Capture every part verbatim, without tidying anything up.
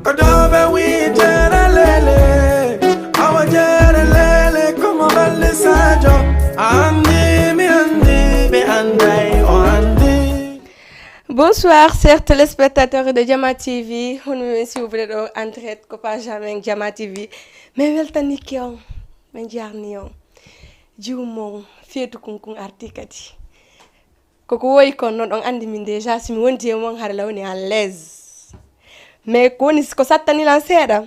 Ko dooɓe wi'i jeeraleele, awa jeeraleele, ko mo balli Sadio. A anndi, mi anndi, ɓe annday, o anndi. Bonsoir, chers téléspectateurs de Jama T V. Hono men siwude ɗo en direct ko page amen Jama T V. Men weltanike on, men jarni on. Jiwu mon, feetu kun kun arti kadi. Ko ko woyi kon non, on anndi min déjà, si mi wondi e mon, hara la woni à l'aise. Mais ko woni, ko sattani lan seeɗa,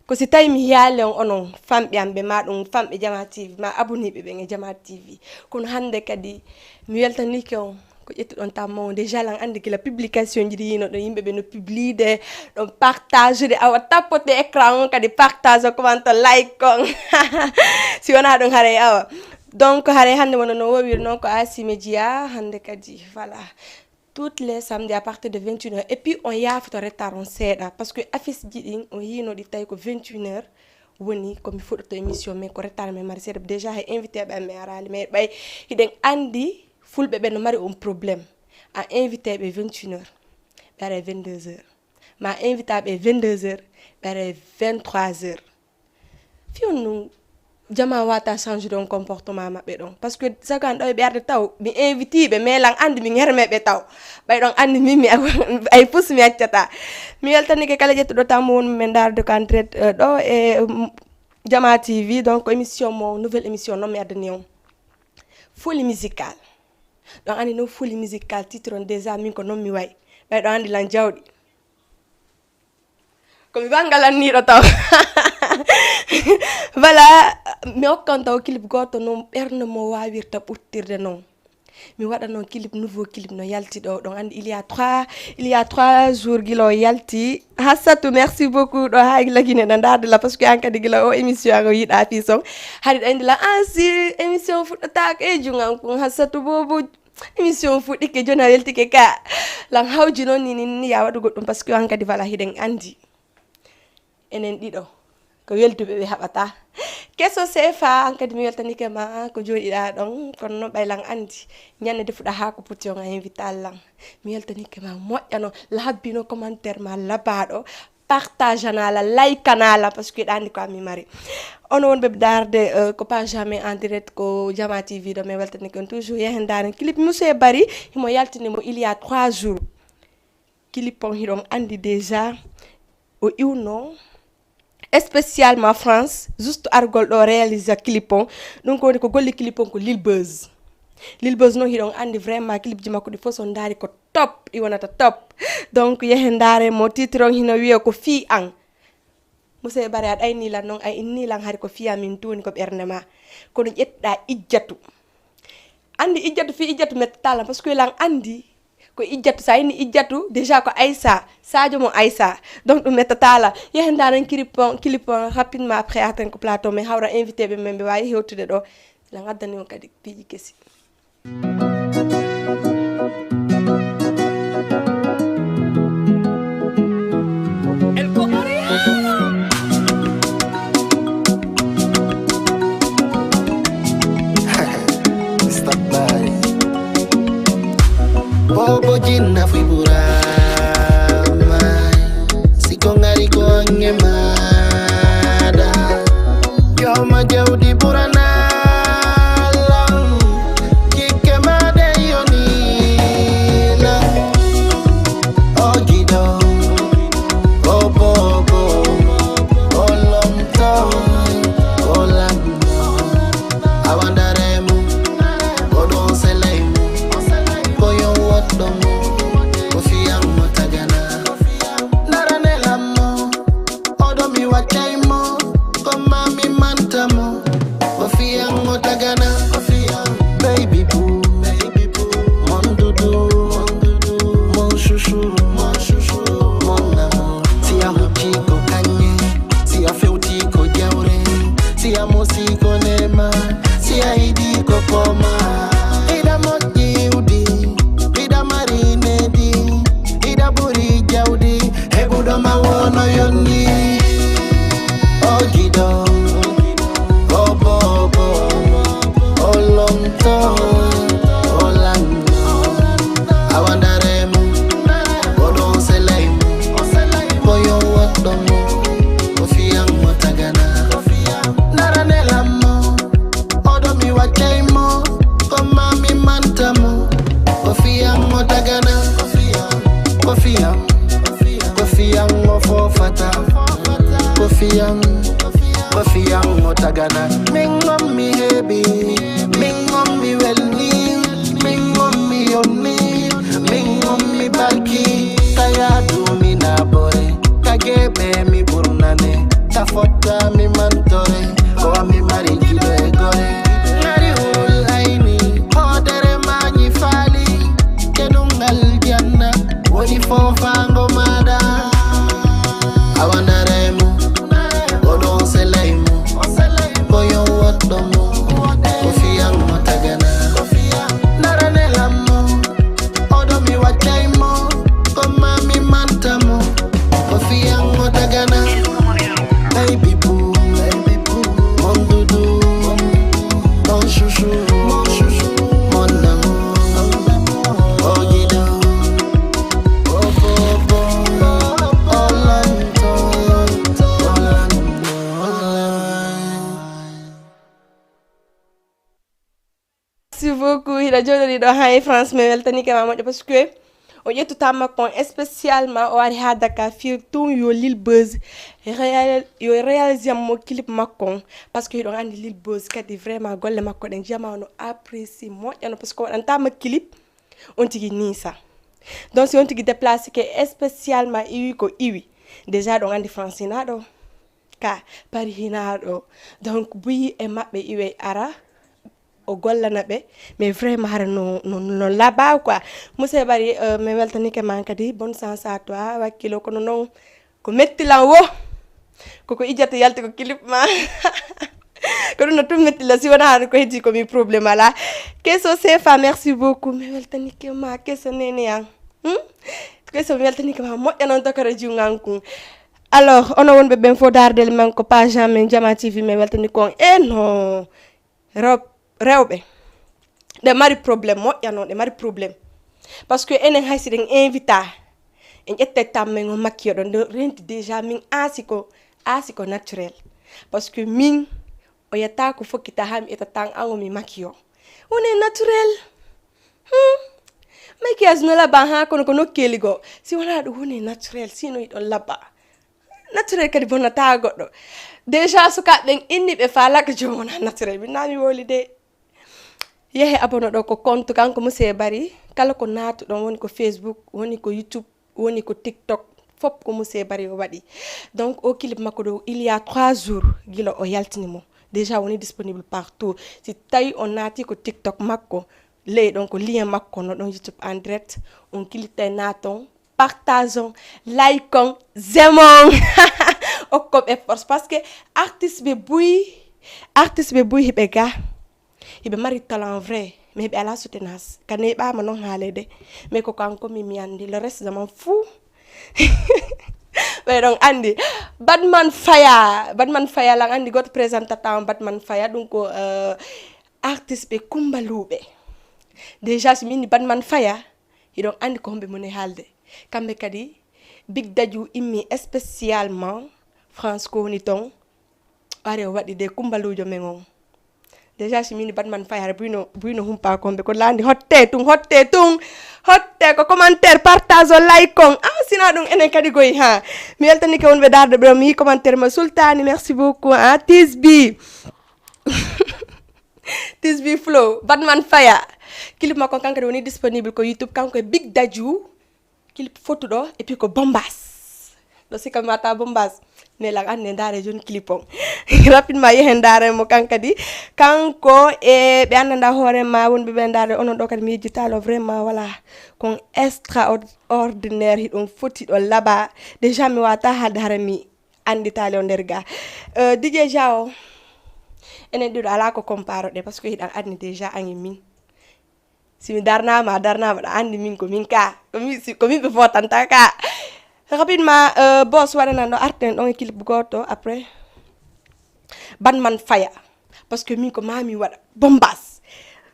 ko si tawi mi hiyaali on, onon famɓe am ɓe, ma ɗum famɓe Jama T V, ma aboniiɓe ɓen e Jama T V. Kono hannde kadi, mi weltanike on, ko ƴettuɗon temps mon. Déjà, lan anndi gila publication ji ɗi yiino ɗon, yimɓe ɓe no publide, ɗon partage de, awa tappote écran on kadi, partage on, comment, like on. Si wonaa ɗum, haray awa. Donc, haray hannde wonno no wowiri non ko Asi Media, hannde kadi, voilà. Tous les samedis à partir de vingt et une heures. Et puis, on yaafoto retard on seeɗa. Parce que affiche ji ɗin, on yiino ɗi tawi ko vingt et une heures woni ko mi fuɗɗoto émission, mais ko retard mi mari seeɗa. Déjà, hay invité ɓe am mi araali, mais ɓay hiɗen anndi fulɓe ɓe no mari on problème. A invité ɓe vingt et une heures, ɓe ara vingt-deux heures. Ma invité ɓe vingt-deux heures, ɓe ara vingt-trois heures. Fiyon nun, jama wata change ɗon comportement maɓɓe ɗon. Parce que sagan ɗo ɓe arde taw, mi invite ɓe, mais lan anndi min herme ɓe taw. Ɓay ɗon anndi min mi ay pus mi accata. Mi weltanike kala ƴettuɗo temps won men ndaarde ko en direct, euh, ɗo e, mm, Jama T V, donc émission mo, nouvelle émission non mi addani on. Folie musicale. Ɗon anndi non folie musicale, titre on déjà min ko non mi way. Ɓay ɗon anndi lan jawɗi. Ko mi bangalanniiɗo taw. Voilà, mi hokkan taw clip gooto non ɓernde mo waawirta ɓuttirde non. Mi waɗa non clip, nouveau clip no yalti ɗo, ɗon anndi il y a trois, il y a trois jours gila o yalti. Hassatu, merci beaucoup, ɗo haa gila Gine na ndaarde la, parce que an kadi gila o émission an o yiɗa fii son. Hari ɗo anndi la, an si émission fuɗɗataake e jungan kun Hassatu boobo. Émission fuɗɗike, jooni a weltike ka. Lan hawji non ni, ni, ni ya waɗugol ɗum, parce que an kadi voilà, hiɗen anndi. Enen ɗiɗo, ko welduɓe ɓe haɓata. Keso Sefa, an kadi mi weltanike ma, ko jooɗiɗaa ɗon, kono non ɓay lan anndi. Ñande defuɗaa haa ko poti on a invite lan. Mi weltanike ma, moƴƴa non, la habbi non commentaire ma labaaɗo. Partagenaa la, likenaa la, parce que ɗaani ko ami mari. Ono wonɓe darde, euh, ko page amen en direct ko Jama T V ɗo, mi weltani kon toujours. Yahen ndaaren clip Monsieur Bari, himo yaltini mo il y a trois jours. Clip on hiɗon anndi déjà, o iwno spécialement France, juste argol ɗo réalisa clip on. Ɗum ko woni ko golli clip on ko Lil Buzz. Lil Buzz non hiɗon anndi vraiment clip ji makko ɗi fof so ndaari ko top, ɗi wonata top. Donc, yehen ndaare mo, titre on hino wiya ko fii an. Monsieur Bare, a ɗayni lan non, a inni lan hari ko fii an min tuuni ko ɓernde ma. Kono ƴettuɗaa Ijjatu. Anndi Ijjatu fii Ijjatu mettata lan, parce que lan anndi ko Ijjatu. Sa inni Ijjatu, déjà ko Aïssa, Sadio mo Aïssa. Donc, ɗum mettata lan. Yehen ndaaren clip on, clip on rapidement après, aten ko plateau, mais hawra invité ɓe men ɓe waawi hewtude ɗo. Lan addani on kadi piiji kesi. Mister Bari. Bobo jinna fui burama. Siko ngari ko ange mada. Yo ma jawdi burana. Jikke maɗe yonii la, o giɗo, o boobo, o lomto, o lanno. Awa ndare mo, o ɗon selay mo, ko yon woɗɗo mo, ko fiyan mo tagana. Ndarane lammo, o ɗo Jooɗoriiɗo haa e France, mi weltanike ma moƴƴo, parce que o ƴettu temps makko on spécialement, o ari haa Dakar fii tun yo Lil Buzz réal-, yo réalisé mo clip makko on, parce que hiɗon anndi Lil Buzz kadi vraiment golle makko ɗen jamaa no apprécié moƴƴa no, parce que o waɗanta ma clip on tigi nii sa. Donc si on tigi déplacé ke spécialement iwi ko iwi, déjà ɗon anndi France hinaa ɗo, ka Paris hinaa ɗo, donc buy e maɓɓe iwey ara o gollana ɓe, mais vraiment hara no, no, no laba quoi. Monsieur Bari, euh, mi weltanike ma kadi, bonne chance à toi, wakkilo, kono non ko metti lan wo, koko ijata yalti ko clip ma. Ko ɗum no tun metti lan, si wona hara ko heddi ko mi problème ala. Keso Sefa, merci beaucoup, mi weltanike ma, keso nene an. Hmm? Keso mi weltanike ma, moƴƴa non tokoro jungan kun. Alors, ono wonɓe ɓen fof daardel men ko page amen Jama T V, mi weltani kon. E no. Rew-, rewɓe, ɗe mari problème, moƴƴa non, ɗe mari problème. Parce que enen hay si ɗen invita, en ƴettay temps men on maquillé ɗon, ɗo renti déjà min aasi ko, aasi ko naturel. Parce que min, o yetta ko fokkita haa mi ƴetta temps an o mi maquillé. Woni naturel. Hmm. Maquillage no laba haa kono ko nokkeeli goo. Si wonaa ɗum woni naturel, sinon hiɗon laba. Naturel kadi bonnataa goɗɗo. Déjà, sukaaɓe ɓen inni ɓe faalaka jooni wona naturel. Min naa mi wowli de. Yehe abonné ɗo ko compte kanko Monsieur Bari. Kala ko naatuɗon, woni ko Facebook, woni ko YouTube, woni ko TikTok, fof ko Monsieur Bari o waɗi. Donc, o clip makko ɗo, il y a trois jours, gila o yaltini mo. Déjà, woni disponible partout. Si tawi on naati ko TikTok makko, ley ɗon ko lien makko no ɗon YouTube en direct. On cliquay naaton, partageon, likeon, j'aimon. Okkon ɓe force. Parce que artiste ɓe buy, artiste ɓe buy hiɓe ga. Hiɓe mari talent vrai. Mais hiɓe ala soutenance. Ka neeɓaama non haalede. Mais ko kanko mi, mi anndi. Le reste, je m'en fous. Ɓe ɗon anndi. Batman Faya. Batman Faya lan anndi goto présentateur on Batman Faya. Ɗum ko, euh, artiste ɓe Kumba Luuɓe. Déjà, si mi inni Batman Faya, hiɗon anndi ko homɓe moni haalde. Kamɓe kadi, Big Dadju immi spécialement France ko woni ton. O ari o waɗi de Kumbaluujo men on. Déjà, si min Batman Faya hara buyno, buyno humpa ko homɓe ko landi hotte tun, hotte tun, hotte ko commentaire, partage, like on. Ah, sina ɗum enen kadi goyi ha. Mi weltanike wonɓe darde ɓe, mi commentaire ma Sultani, merci beaucoup. Ah, Tisbi. Tisbi Flow, Batman Faya. Clip makko kanko kadi woni disponible ko YouTube, kanko e Big Dadju. Clip fotuɗo, et puis ko Bombas. Ɗo sika mata Bombas. Mais lan anne ndaare jon clip on. Rapidement yehen ndaare mo kan kadi. Kanko e ɓe anndanɗa hoore ma wonɓe ɓe ndaare onon ɗo kadi mi yejjitalo vraiment voilà. Kon extraordinaire hiɗon foti ɗo laba. Déjà mi wata haalde hara mi annditaali o nder ga. Euh, D J Jao, enen ɗiɗo alaa ko comparo ɗe, parce que hiɗan anndi déjà an e min. Si mi darnaama, a darnaama, ɗa anndi min ko min ka. Ko min, si, ko min ɓe fotanta ka. Rapidement, euh, boss waɗanan ɗo arten ɗon e clip gooto, après. Batman Faya. Parce que min ko maa mi waɗa. Bombas.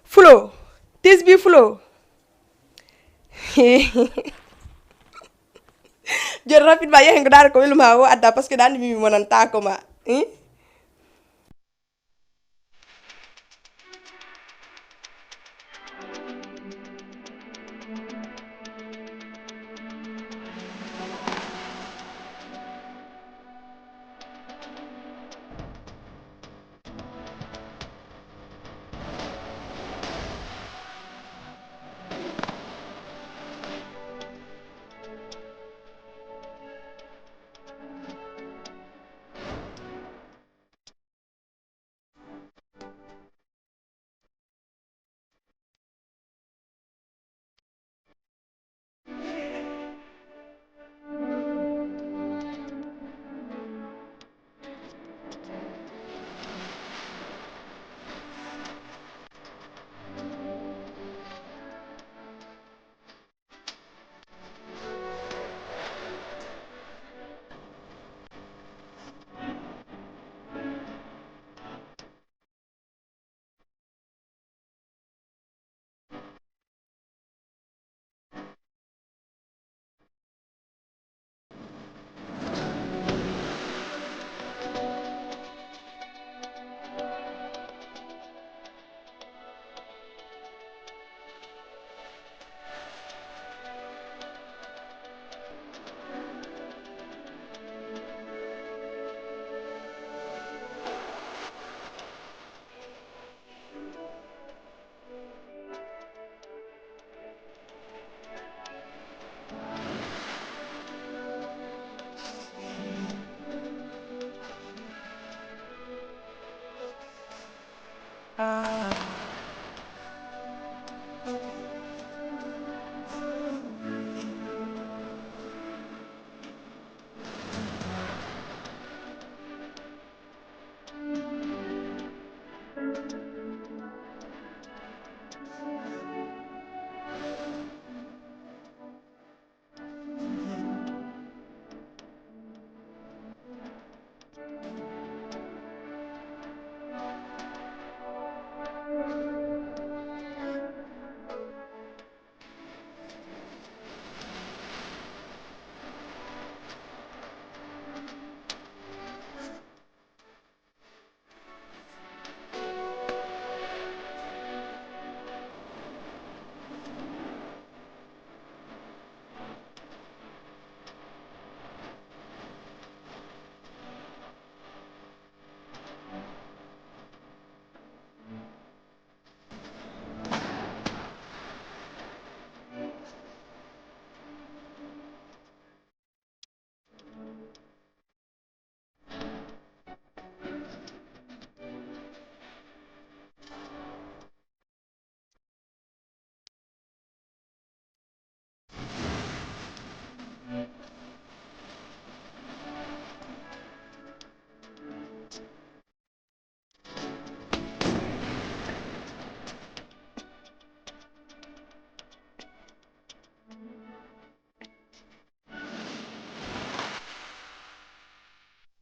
Flow. Tisbi Flow. Joni rapidement, yehen ko daara ko welu ma o adda, parce que ɗa anndi min mi monantaako ma. Hein?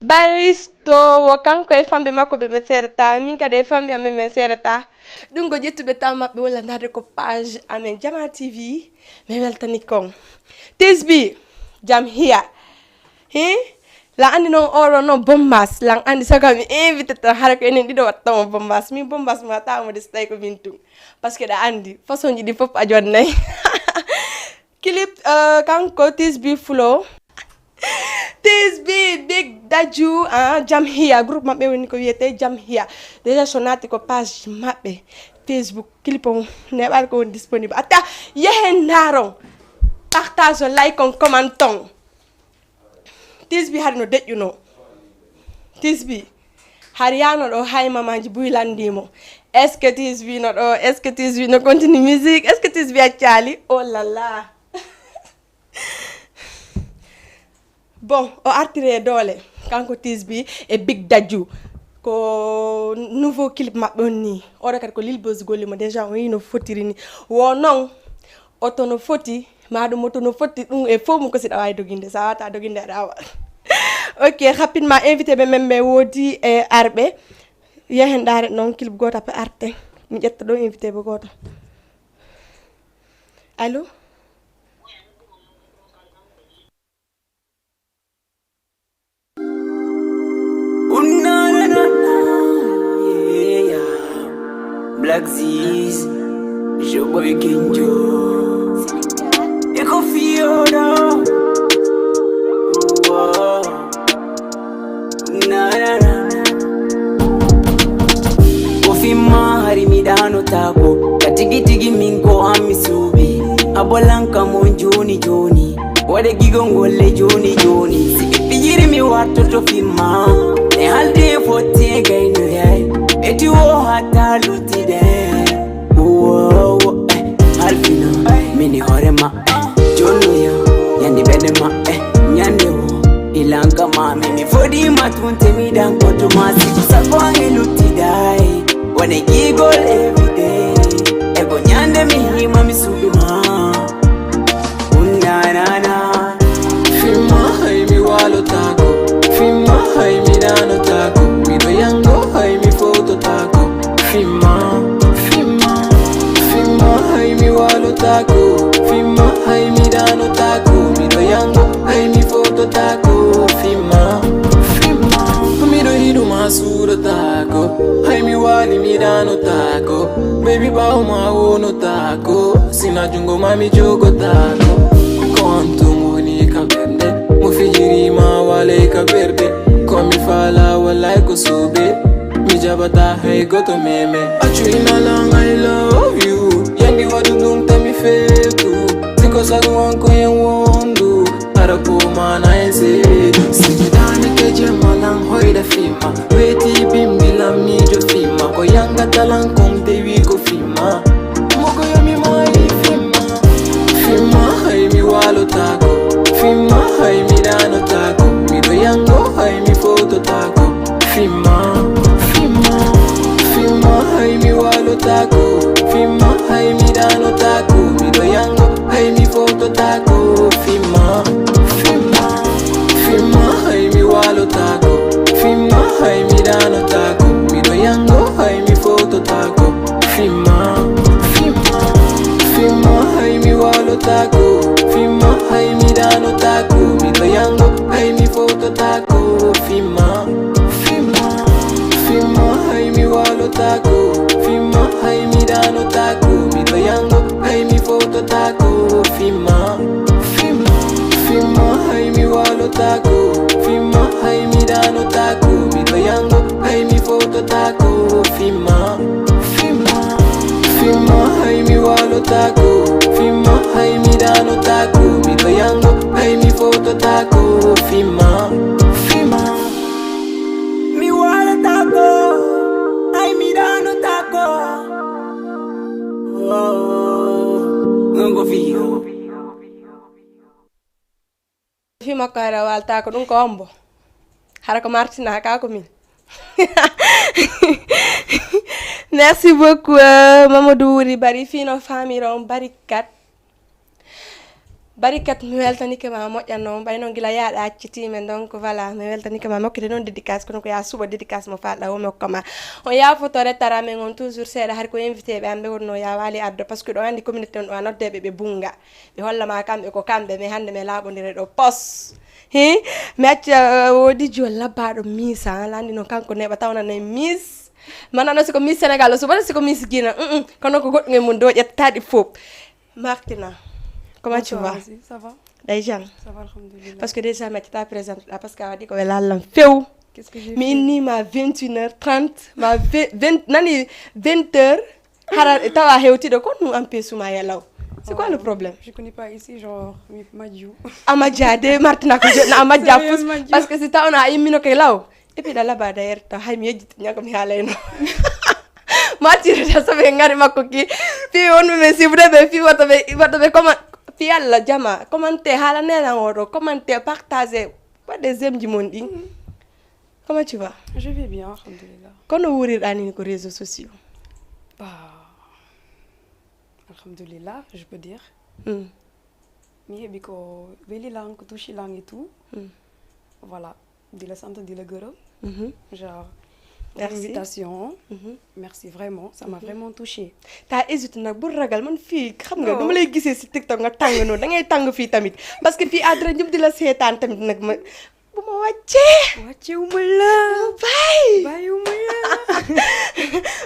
Baristo, wo kanko e famɓe makko ɓe ɓe seerata, min kadi e famɓe amen min seerata. Ɗum ko ƴettuɓe temps maɓɓe walla ndaarde ko page amen Jama T V, mi weltani kon. Tisbi, jam hiya. Hi? Lan anndi non oɗo non Bombas, lan anndi saga mi invité tan hara ko enen ɗiɗo watta mo Bombas. Min Bombas ma tawa mo de so tawi ko min tun. Parce que ɗa anndi, façon ji ɗi fof a jonnay. Clip, euh, kanko Tisbi Flow. Tisbi Big Dadju, ah, Jam Hiya. Groupe maɓɓe woni ko wiyetee Jam Hiya. Déjà so naati ko page maɓɓe Facebook, clip on neɓal ko woni disponible. Atta, yehen ndaaron. Partage on, like on, comment on. Tisbi hari no deƴƴuno. Tisbi hari yano ɗo hay mamaji buy landimo. Est-ce que Tisbi no ɗo? Est-ce que Tisbi no continue musique? Est-ce que Tisbi accali? Oh là là. Bon, o artiri e doole, kanko Tisbi e Big Dadju. Ko nouveau clip maɓɓe on ni. Oɗo kadi ko Lil Boz golli mo déjà, o yi no fotiri ni. Wo non, oto no foti, ma ɗum oto no foti, ɗum e fof mum ko si ɗa waawi doginde. So a waawata doginde, aɗa awa. Ok, rapidement, invité ɓe men ɓe woodi e arɓe. Yehen ndaare non clip gooto appe arte. Mi ƴetta ɗo invité ɓe gooto. Allo? Ooh, na, na, na, na, yeah, yeah. Black Z's, it's your boy King Joe. Eko Fiona. Ooh, oh. Na, na, na, na. Ko fimma hari mi ɗaanotaako. Ka tigi tigi min ko an mi suuɓi. A bolan kam on jooni jooni. Waɗe gigol ngol le jooni jooni. Si ɓe pijiri mi wartoto fimma. E halde e fotti e gaynoyay. Ɓe tiwo hatta luttide. Uwo, uwo, eh, halfina. Mini hoore ma, eh, jonnoya. Yandi ɓeɗe ma, eh, ñande wo. Ilanka ma, mi mi fodi ma tunte mi dan koto ma. Siku sako ange luttiday. Wane gigol everyday. Ego ñande mi hima mi suɓi ma. Unanana. Fimma hay mi walotaako. Fimma hay mi ɗaanotaako. Miɗo yango hay mi fototaako. Fimma, fimma, fimma hay mi walotaako. Fimma hay mi ɗaanotaako. Miɗo yango hay mi fototaako. Fimma, fimma. Miɗo hiɗuma suuɗotaako. Hay mi waali mi ɗaanotaako. Baby ɓaawo ma wonotaako. Sina jungo ma mi jogotaako. Ko on tun woni ka ɓernde. Mo fijiri ma waalay ka ɓernde. Ko mi faala wallay ko suuɓe. Mi jaɓata hay goto meme. Accu inalan I love you. Yandi waɗu ɗum tami feetu. Siko sago on ko en wondu. Ara ko mana en seedu. Simi dani ke jemalan hoyda fima. Weti bimbilan mijo fima. Ko yangatalan kon dewi ko fima. Mogo yomi mayi fima. Fima hay mi walotaako. Fima hay mi ɗaanotaako. Miɗo yango hay mi fototaako. Fimma, fimma, fimma hay mi walotaako. Fimma hay mi ɗaanotaako. Miɗo yango hay mi fototaako. Fimma, fimma, fimma hay mi walotaako. Fimma hay mi ɗaanotaako. Miɗo yango hay mi fototaako. Fimma, fimma, fimma hay mi walotaako. Fimma hay mi ɗaanotaako. Miɗo yango hay mi fototaako. Fimma, fimma, fimma hay mi walotaako. Fimma hay mi ɗaanotaako. Miɗo yango hay mi fototaako. Fimma, fimma, fimma hay mi walotaako. Fimma hay mi ɗaanotaako. Miɗo yango hay mi fototaako. Fimma, fimma, fimma hay mi walotaako. Fimma hay mi ɗaanotaako. Miɗo yango hay mi fototaako. Fimma, fimma. Mi waalataako, ay mi ɗaanotaako. Oh, non ko fii. Fi makko hara waltaako ɗum ko ombo. Hara ko Martina ka ko min. Merci beaucoup, euh, Mamadou Wuri Bari fino famiro on bari kat. Barikat, mi weltanike ma moƴƴa non. Ɓay non gila yaaɗa acciti men, donc voilà, mi weltanike ma. Mi hokkete non dédicace, kono ko ya suɓo dédicace mo faalɗa o mi hokka ma. On yaafoto retard amen on toujours seeɗa, hari ko invité ɓe an ɓe wonno ya waali addo, parce que ɗo andi communauté on ɗo a noddeɓe ɓe bunga. Ɓe holla ma kamɓe ko kamɓe, mais hande mi laaɓondire ɗo pos. Hi, mi acca, uh, woodi jol labbaɗo Miss, ah, landi non kanko neɓa tawna ne Miss. Manano siko Miss Sénégal, o subana siko Miss Guinée. Mm, mm. Kono ko goɗɗum e mun do ƴettataɗi fof. Martina, comment tu vas? Bonsoir aussi, ça va? Daijan. Ça va, alhamdulillah. Parce que déjà, mais tu t'as présenté là, parce que a dit que la langue féu. Qu'est-ce que j'ai fait? Mais il ma vingt et une heures trente, ma ve- vingt, nani, vingt heures. Hara tawa hewtiɗo ko nu empêche ma ya law. C'est quoi le problème? Je connais pas ici, genre, mi majju. A majja de, Martina ko je- na a majja. Sérieux, fus, majju. Parce que si tawna a immino ke law. Et puis da laba d'ailleurs taw hay mi yejjiti ñago mi haalayno. Martina ta soɓe ngari makko ki. Fi wonɓe men sibude ɓe fi wata ɓe wata ɓe comment fi Allah jama commenter haala nelan oɗo commenter partager waɗde j'aime ji mon ɗin. Comment tu vas? Je vais bien, alhamdulillah. Kono wurirɗa ni ko réseaux sociaux? Bah, alhamdulillah, je peux dire. Hmm. Mi heɓi ko weli lan, ko touchi lan et tout. Hmm. Voilà. Di la sant, di la gërëm. Mhm. Genre, pour Merci. Invitation. Mhm. Merci vraiment, ça m'a Mhm. vraiment touché. Ta hésite nag, bu ragal, man fii, xam nga, Non. Dama lay gisee si TikTok nga tàng noonu, da ngay tàng fii tamit. Parce que fii àdduna ñëpp di la seetaan tamit nag, ma, bu ma wàccee. Wàccewuma la. Bàyyi. Bàyyiwuma la.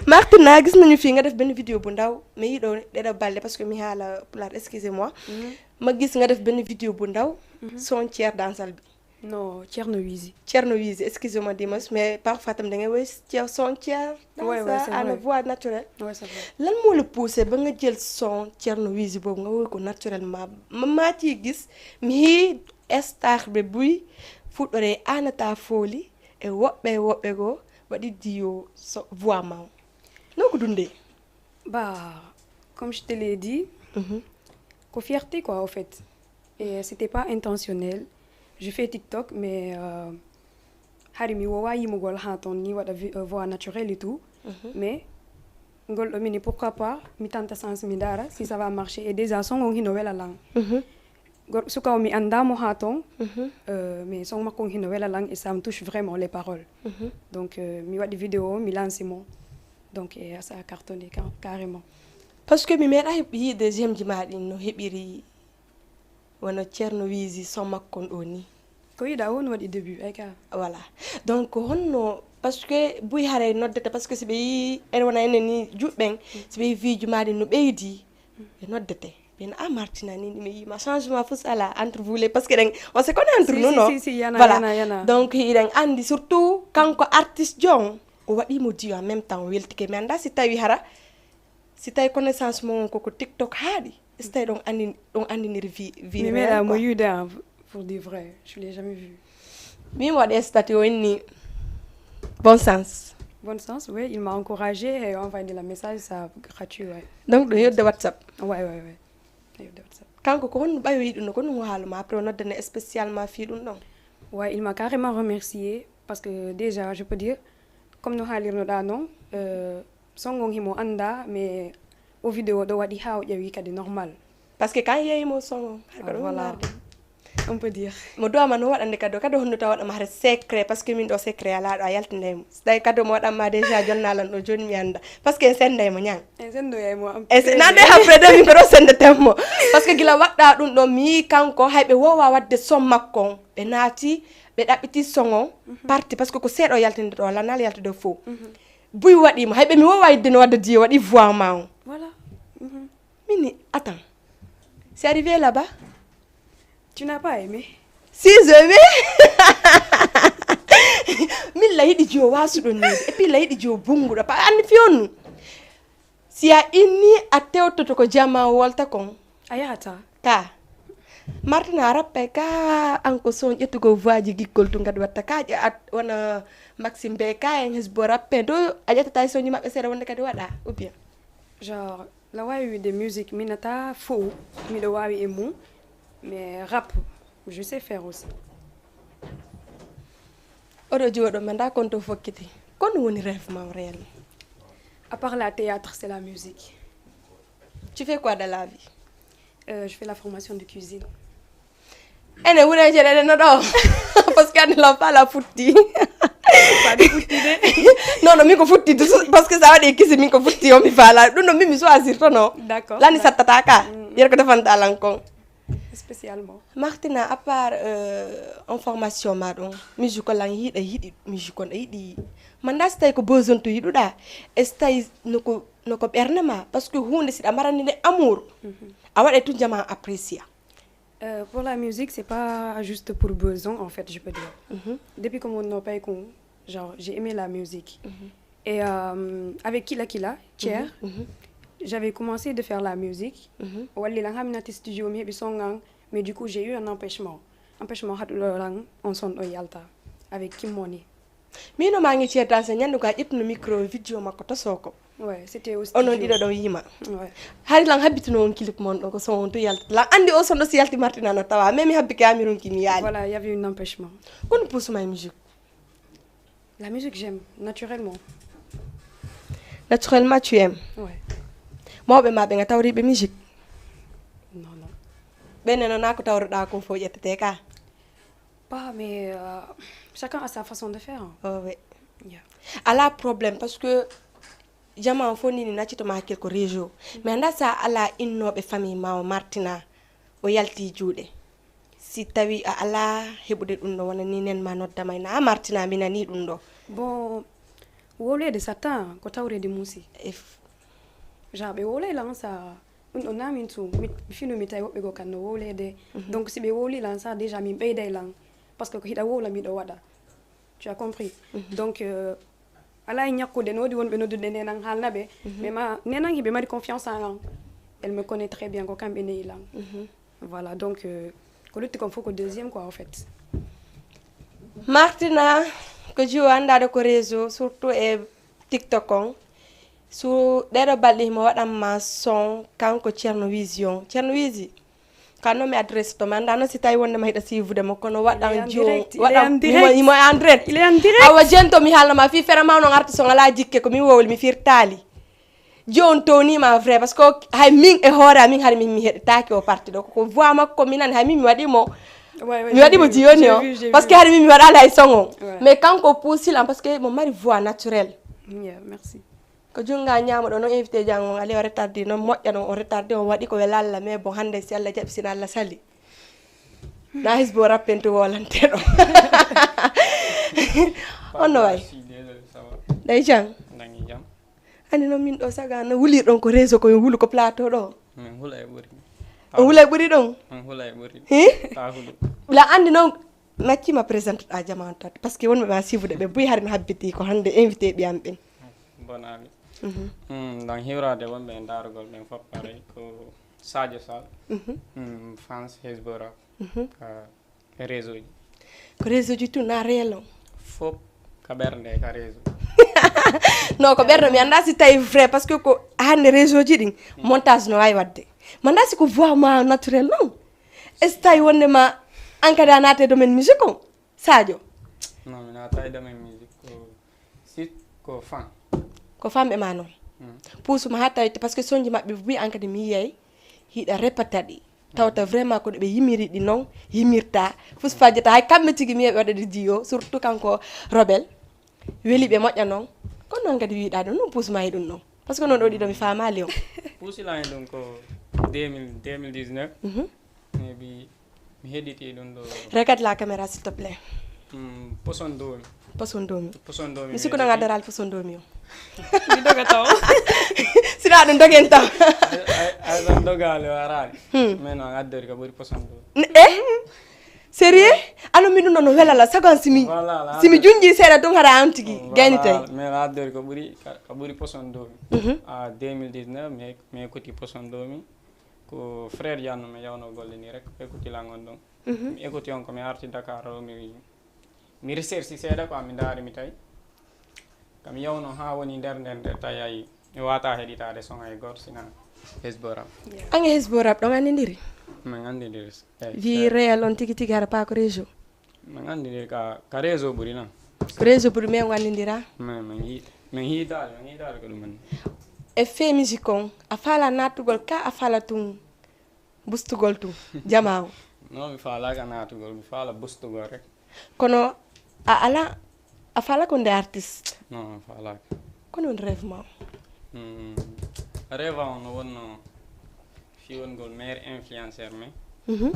Martina, gis nañu fii nga def benn vidéo bu ndaw, mais yi ɗoo ɗeɗa balde, parce que mi haala pulaar, excusez-moi. Mhm. Ma gis nga def benn vidéo bu ndaw, Mhm. Son Thier dans salle bi. Non, Thierno Wizi. Thierno Wizi, excusez-moi, Dimas, mais parfois tam da ngay woy Thier-, son Thier dans Ouais, ouais, sa, c'est à la vrai. Voix naturelle. Ouais, c'est vrai. Lan moo la poussé ba nga jël son Thierno Wizi boobu nga woy ko naturellement? Ma, maa ciy gis, mi hii star ɓe buy fuɗɗore anata fooli e woɓɓe e woɓɓe go waɗi diyo so, voix ma o. Noo ko dundee? Bah, comme je te l'ai dit, Mhm. ko fierté quoi, au fait. Et c'était pas intentionnel. Je fais TikTok, mais, euh, hari mi wowa yimugol ha ton ni waɗa vi- euh, voix naturelle et tout. Mhm. Mais ngol ɗo mini, pourquoi pas mi tanta chance mi dara si ça va marcher. Et déjà son on hino wela lan. Mhm. Gor- suka o mi anda mo ha ton. Mhm. Euh, mais son makko on hino wela lan et ça me touche vraiment les paroles. Mhm. Donc, euh, mi waɗi vidéo, mi lanci mo. Donc, et ça a cartonné ca- carrément. Parce que mi meeɗa heɓ- yiide j'aime ji ma ɗin no heɓiri wano Ceerno Wiizi son makko on ɗoo ni. Ko yiɗa on waɗi début, ay ka. Voilà. Donc, honno, parce que buy haray noddete, parce que si ɓe yii, en wona enen ni juɓɓen, si ɓe yii vues ji ma ɗin no ɓeydi, ɓe noddete. Ɓe no, "Ah, Martina ni, mi yii ma changement fus ala entre vous les", parce que ɗen, on se connaît entre Si, nous, si, non? Si, si, yana, Voilà. Yana, yana. Donc, hiɗen andi surtout kanko artiste jo on, o waɗi mo duo en même temps, o weltike. Mi anda si tawi hara, si tawi connaissance mon on ko, ko TikTok haaɗi, si tawi ɗon andi, ɗon andiniri vie, vie Mi réelle, meeɗa mo quoi. Yiide en, pour de vrai, je l'ai jamais vu. Mi mo waɗi statut o inni, "Bonne chance." Bonne chance, oui, il m'a encouragé et envoyé de la message, ça gratuit, ouais. Donc, ɗo yodde WhatsApp. Ouais, ouais, ouais. Yodde WhatsApp. Kanko ko honno ɓayoyi ɗum ɗo, ko honno haala ma, après o noddane spécialement fii ɗum ɗon? Ouais, il m'a carrément remercié parce que déjà, je peux dire, comme no haalirnoɗaa non, euh, son on himo annda, mais o vidéo ɗo waɗi haa o ƴawi kadi normal. Parce que kan yeeyi mo son on, hay ko Ah, ɗum voilà. Narde. On peut dire. Mo duwa ma no waɗande kadi o, kadi honno tawa waɗama hare secret, parce que min ɗo secret alaa ɗo a yaltinay mo. So tawi kadi mo waɗan ma déjà jonna lan ɗo, jooni mi annda. Parce que en sennday mo ñan. En senndoyay mo am. E se, nande après de min ko ɗo sendeten mo. Parce que gila waɗɗa ɗum ɗo, mi yii kanko, hay ɓe wowa waɗde son makko on. Ɓe naati, ɓe ɗaɓɓiti son on, Mhm. parti, parce que ko seeɗa o yaltinde ɗo, lanal yaltude fof. Mhm. Buy waɗi mo, hay ɓe mi wowa yidde no waɗde diye, waɗi voix ma on. Voilà. Mhm. Mini, attends. C'est arrivé là-bas? Tu n'as pas aimé? Si, j'ai aimé. Min la yiɗi jiwo wasuɗo ni. Et puis la yiɗi jiwo bunguɗo. Pa anni fiyonnu. Si a inni a tewtoto ko jama wolta kon. A yahata. Ka. Martina rappe ka an ko son ƴettugo voix ji giggol tu ngadi watta ka ƴe at wona Maxime be ka en hesbo rappe do a ƴettata e sonji maɓɓe seeɗa wonde kadi waɗa ou bien? Genre, la wawi wiide musique, mi nata fou, miɗo wawi e mum, mais rap, je sais faire aussi. Oɗo jiwo ɗo, mi anda konto fokkiti. Kono woni rêve ma réellement? À part la théâtre, c'est la musique. Tu fais quoi dans la vie? Euh, je fais la formation de cuisine. Ene wure je ɗen no ɗo. Parce que ande lan faala futti. Faade futti de. Non, non, min ko futti, parce que sa waɗi kisi, min ko futti, on mi faala. Ɗum no min mi choisir to no. D'accord. Lani sattata ka. Yero ko defanta lan kon. Spécialement. Martina, à part, euh, en formation ma ɗon, musique lan yiɗa yiɗi musique on, a yiɗi. Manda si tawi ko besoin to yiɗuɗa, e si tawi no ko, no ko ɓernde ma, parce que huunde si ɗa marani nde amour, a waɗay tun jama apprécier. Euh, pour la musique, c'est pas juste pour besoin, en fait, je peux dire. Depuis que mon père, genre, j'ai aimé la musique. Et euh, avec Kila Kila, Thier, j'avais commencé de faire la musique. Walli lan hamnati studio mi heɓi songan, mais du coup, j'ai eu un empêchement. Empêchement hatu lan on son o yalta avec Kim Money. Mino ma ngi ceetan se ñande ko a ƴettuno micro video makko to soko. Ouais, c'était au studio. Onon ɗiɗo ɗon yima. Ouais. Hari lan habbituno on clip mon ɗo ko son on to yalta. Lan andi o son ɗo si yalti Martina no tawa. Mais mi habbi ke amirun ki mi yaali. Voilà, il y avait un empêchement. Kono pousse ma musique. La musique, j'aime, naturellement. Naturellement, tu aimes. Ouais. Mawɓe ma ɓe nga tawriɓe musique. Non, non. Ɓe neno na ko tawruɗa kon fof ƴettete ka. Pas, mais euh, chacun a sa façon de faire, hein. Oh, oui. Yeah. Ala problème, parce que jama on fof nini naccito ma hakkil ko réseau. Mais anda sa ala innooɓe famille ma o Martina, o yalti juuɗe. Si tawi a ala heɓude ɗum ɗo, wona ni nen ma noddama ina, a Martina, mi nani ɗum ɗo. Bon, wowleede satta, ko tawreede muusi. If. Genre, ɓe wowlay lan sa, ɗum ɗo namin tu, mi, mi finu mi tawi woɓɓe goo kan no wowleede. Donc, si ɓe wowli lan sa, déjà min ɓeyday lan. Parce que ko hiɗa wowla, miɗo waɗa. Tu as compris? Donc, euh, alaa e ñakkude, no woodi wonɓe noddude nenan haalna ɓe. Mais ma, nenan hiɓe mari confiance en an. Elle me connaît très bien, ko kamɓe neyi lan. Voilà, donc, euh, ko lutti kon fof ko deuxième quoi, en fait. Martina, ko jiwo anndaade ko réseau, surtout e TikTok on. Su ɗeɗo balɗe himo waɗan ma son, kanko Ceerno Wiisi on. Ceerno Wiisi, ka non mi adresse to, mi anndaa non si tawi wonde ma hiɗa siivude mo, kono waɗan jiwo, waɗan, himo, himo en direct. Il est en direct. Awa jento mi haalna ma fii fere ma non arti son alaa jikke, ko mi wowli, mi firtaali. Jooni townii ma vrai, parce que hay min e hoore amin hari min mi heɗetaake o parti ɗo. Ko voix makko mi nani, hay min mi waɗi mo, mi waɗi mo jioni o. Parce que hari min mi waɗaali hay son on. Mais kanko o puusi lan, parce que mo mari voix naturelle. Yeah, merci. Ko junnga ñaamo ɗo, non invité jango on, ali o retardé, non moƴƴa non o retardé, on waɗi ko welalla, mais bon, hannde si Allah jaɓi, sina Allah sali. Na hisbo rappento wolante ɗo. On no wayi? Ɗay jam? Nangi jam. Ani non min ɗo saga no wulirɗon ko réseau ko yo wulu ko plateau ɗo. Min hula e ɓuri. On hula e ɓuri ɗon? Min hula e ɓuri. Hi? Ta hulu. La andi non naccima présente ɗa jaman tan. Parce que wonɓe ma sifude ɓe buy hari no habbiti ko hannde invité ɓiyam ɓen. Bonaali. Hmm, donc hiwraade wonɓe e ndaarugol ɓen fof pareil ko Sadio Sall. Hmm, France Hezbollah. Ka réseau ji. Ko réseau ji tun na réel on? Fof ka ɓernde ka réseau. Non, ko ɓernde mi annda si tawi vrai, parce que ko hannde réseau ji ɗin, montage no wawi waɗde. Mi annda si ko voix ma naturel non? Est-ce tawi wonde ma an kadi a naate domaine musique on? Sadio? Non, mi naata e domaine musique ko si ko fan. Ko famɓe ma non? Puusuma ha tawi, parce que sonji maɓɓe wi an kadi mi yiyay hiɗa repata ɗi. Tawta vraiment ko ɗo ɓe yimiri ɗi non, yimirta. Fus fajjata hay kamɓe tigi mi yeɓe waɗa ɗi jiyo, surtout kanko Robel. Weli ɓe moƴƴa non. Kono non kadi wiɗa ɗum non puusuma e ɗum non. Parce que non ɗo ɗiɗo mi faamaali on. Puusi lan e ɗum ko deux mille, deux mille dix-neuf. Mais bi mi heɗiti ɗum ɗo. Regarde la caméra, s'il te plaît. Hmm, poson domi. Poson domi. Poson domi. Mi sikkuno nga daral poson domi o. Mi doga taw. Sina ɗum dogen taw. Ay ɗon dogale waraani. Hmm. Mais non, addori ka ɓuri poson domi. Eh? Sérieux? Ano mi ɗum ɗo no welala sagon simi. Voilà, simi junji seeɗa tun hara an tigi. Gayni tawi. Mais addori ko ɓuri ka ɓuri poson domi. A deux mille dix-neuf mais mais kuti poson domi. Ko frère Dianno mi yawno golle ni rek, écouti lan on ɗon. Mi écouti on ko mi arti Dakar o, mi, mi recherche seeɗa quoi, mi ndaari mi tawi. Ka mi yawno haa woni nder nder nder tawi ay mi wata heɗitaade son ay gooto sina Hezbo Rap. An e Hezbo Rap ɗon anndindiri? Min anndindiri. Vie réel on tigi tigi hara pas ko réseau? Min anndindiri ka, ka réseau ɓuri non. Ko réseau ɓuri men anndindira? Min, min hi-, min hiidaali, min hiidaali ko ɗum anndi. E fait musique on, a faala nattugol ka a faala tun bustugol tun, jamaa o? Non, mi faalaaka naatugol, mi faala bustugol rek. Kono a ala, a faalaaka wonde artiste? Non, mi faalaaka. Kono on rêve ma on? Hmm. Rêve on no wonno fii wongol meilleur influenceur, mais Mhm.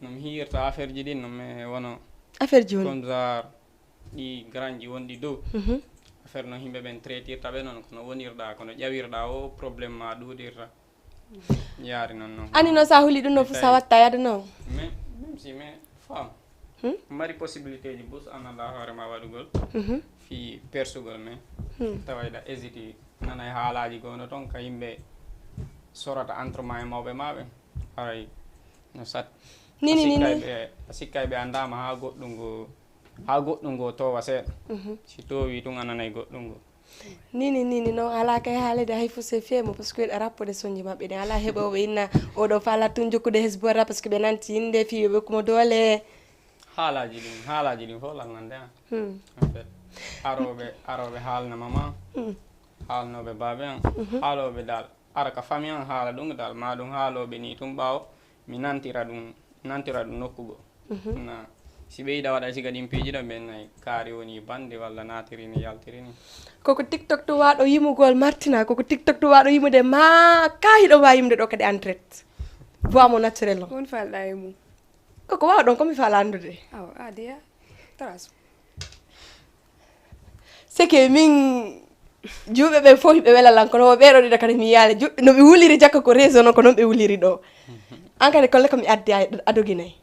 No mi hiirta affaire ji ɗin, no mi wono Affaire ji woni? Comme genre ɗi grand ji wonɗi dow. Mhm. Affaire no yimɓe ɓen traitirta ɓe non, kono wonirɗa, kono ƴawirɗa o problème ma ɗuuɗirta. Yaari non non. Ani no sa huli ɗum no fu sa watta yaade non? Mais même si mais femme Hmm? Mari possibilité ji bus an ala hoore ma waɗugol Mhm. Fi persugol mais Hmm. Tawayɗa hésité nanay haalaaji gono ton ka yimɓe sorata entre ma e mawɓe ma ɓen. Haray no sat Nini, a sikkay nini. Ɓe a sikkay ɓe anndama haa goɗɗum ngo haa goɗɗum ngo towa seeɗa Mhm. Si towi tun a nanay goɗɗum ngo Nini, nini, non, alaa kay haalede hay fuu se fee mo, parce que ɗa rappude sonji maɓɓe ɗen. Alaa heɓooɓe inna, oɗo faala tun jokkude hesbora, parce que ɓe nanti innde fii yo ɓe kumo doole. Haalaaji ɗin, haalaaji ɗin fof langande an. Hmm. En fait, arooɓe, arooɓe haalnama ma, Hmm. Haalnooɓe baabe an, Mhm. Haalooɓe dal, ara ka fami an haala ɗum dal, ma ɗum haalooɓe ni tun ɓaawo, mi nantira ɗum, nantira ɗum nokku goo. Mhm. Na, si ɓe yiɗa waɗa siga ɗin piiji ɗon, ɓen nayi kaari woni bande walla naatiri ni, yaltiri ni. Koko TikTok to waaɗo yimugol Martina, koko TikTok to waaɗo yimude ma, ka hiɗo waawi yimude ɗo kadi en direct. Voix mo naturel on. Ko woni falɗa e mum? Koko waaw ɗon, ko mi faala anndude. Awa, a deya. Tarasu. C'est que min, juuɓe ɓen fof hiɓe wela lan, kono wo ɓeeɗo ɗiɗo kadi mi yiyaali. Juuɓe, no ɓe wuliri jakka ko réseau non, ko non ɓe wuliri ɗo. An kadi, kolle ko mi addi a, a doginay.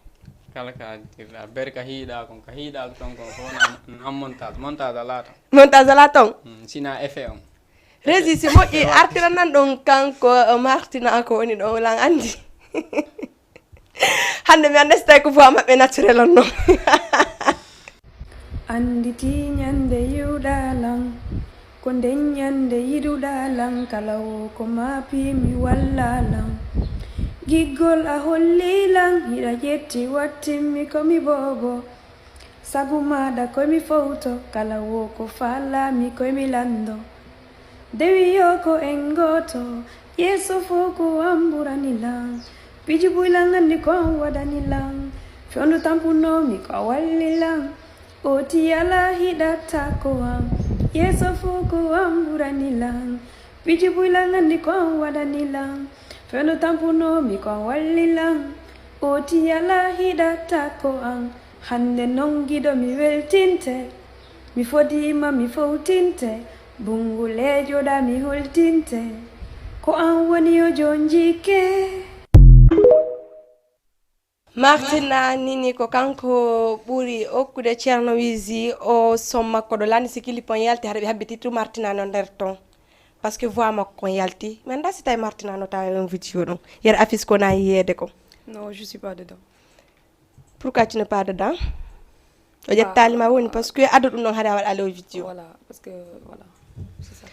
Kala ka addirɗa, bere ka hiiɗa kon, ka hiiɗa ton kon, ko wona an montage, montage alaa ton. Montage alaa ton? Hmm, sina effet on. Régie, si moƴƴi, artira nan ɗon kanko, eh, Martina ko woni ɗo, lan anndi. Hannde mi anndaa si tawi ko voix maɓɓe naturel on non. Annditi ñande yiɗuɗaa lan, ko nden ñande yiɗuɗaa lan, kala wo ko maapi mi walla lan. Giggol a holli lan, hiɗa ƴetti wattimmi ko mi boobo. Sabu maaɗa ko mi fowto, kala wo ko faalaa mi ko mi lanndo. Dewi yo ko en gooto, yeeso fof ko an ɓurani lan. Piji buy lan anndi ko an waɗani lan. Fewndo tampunoo mi ko a walli lan. Ooti alaa hiɗatta ko an, yeeso fof ko an ɓurani lan. Piji buy lan anndi ko an waɗani lan. Fewndo tampunoo mi ko an walli lan. Ooti alaa hiɗatta ko an. Hannde non giɗo mi weltinte, mi fodiima mi fowtinte, bunnguleejoɗa mi holtinte, ko an woni o jonjike. Martina Nini ko kanko ɓuri okkude Ceerno Wizi o son makko ɗo lani si kilip on yalti hara ɓe habbi titre Martina no nder ton. Parce que voix makko on yalti. Mi anndaa si tawi Martina no tawa e on vidéo ɗum. Yer affiche ko na yiyeede ko. Non, je suis pas dedans. Pourquoi tu n'es pas dedans? O ƴettaali ma woni parce que ado ɗum ɗon hade a waɗaali o vidéo. Voilà, parce que voilà, c'est ça.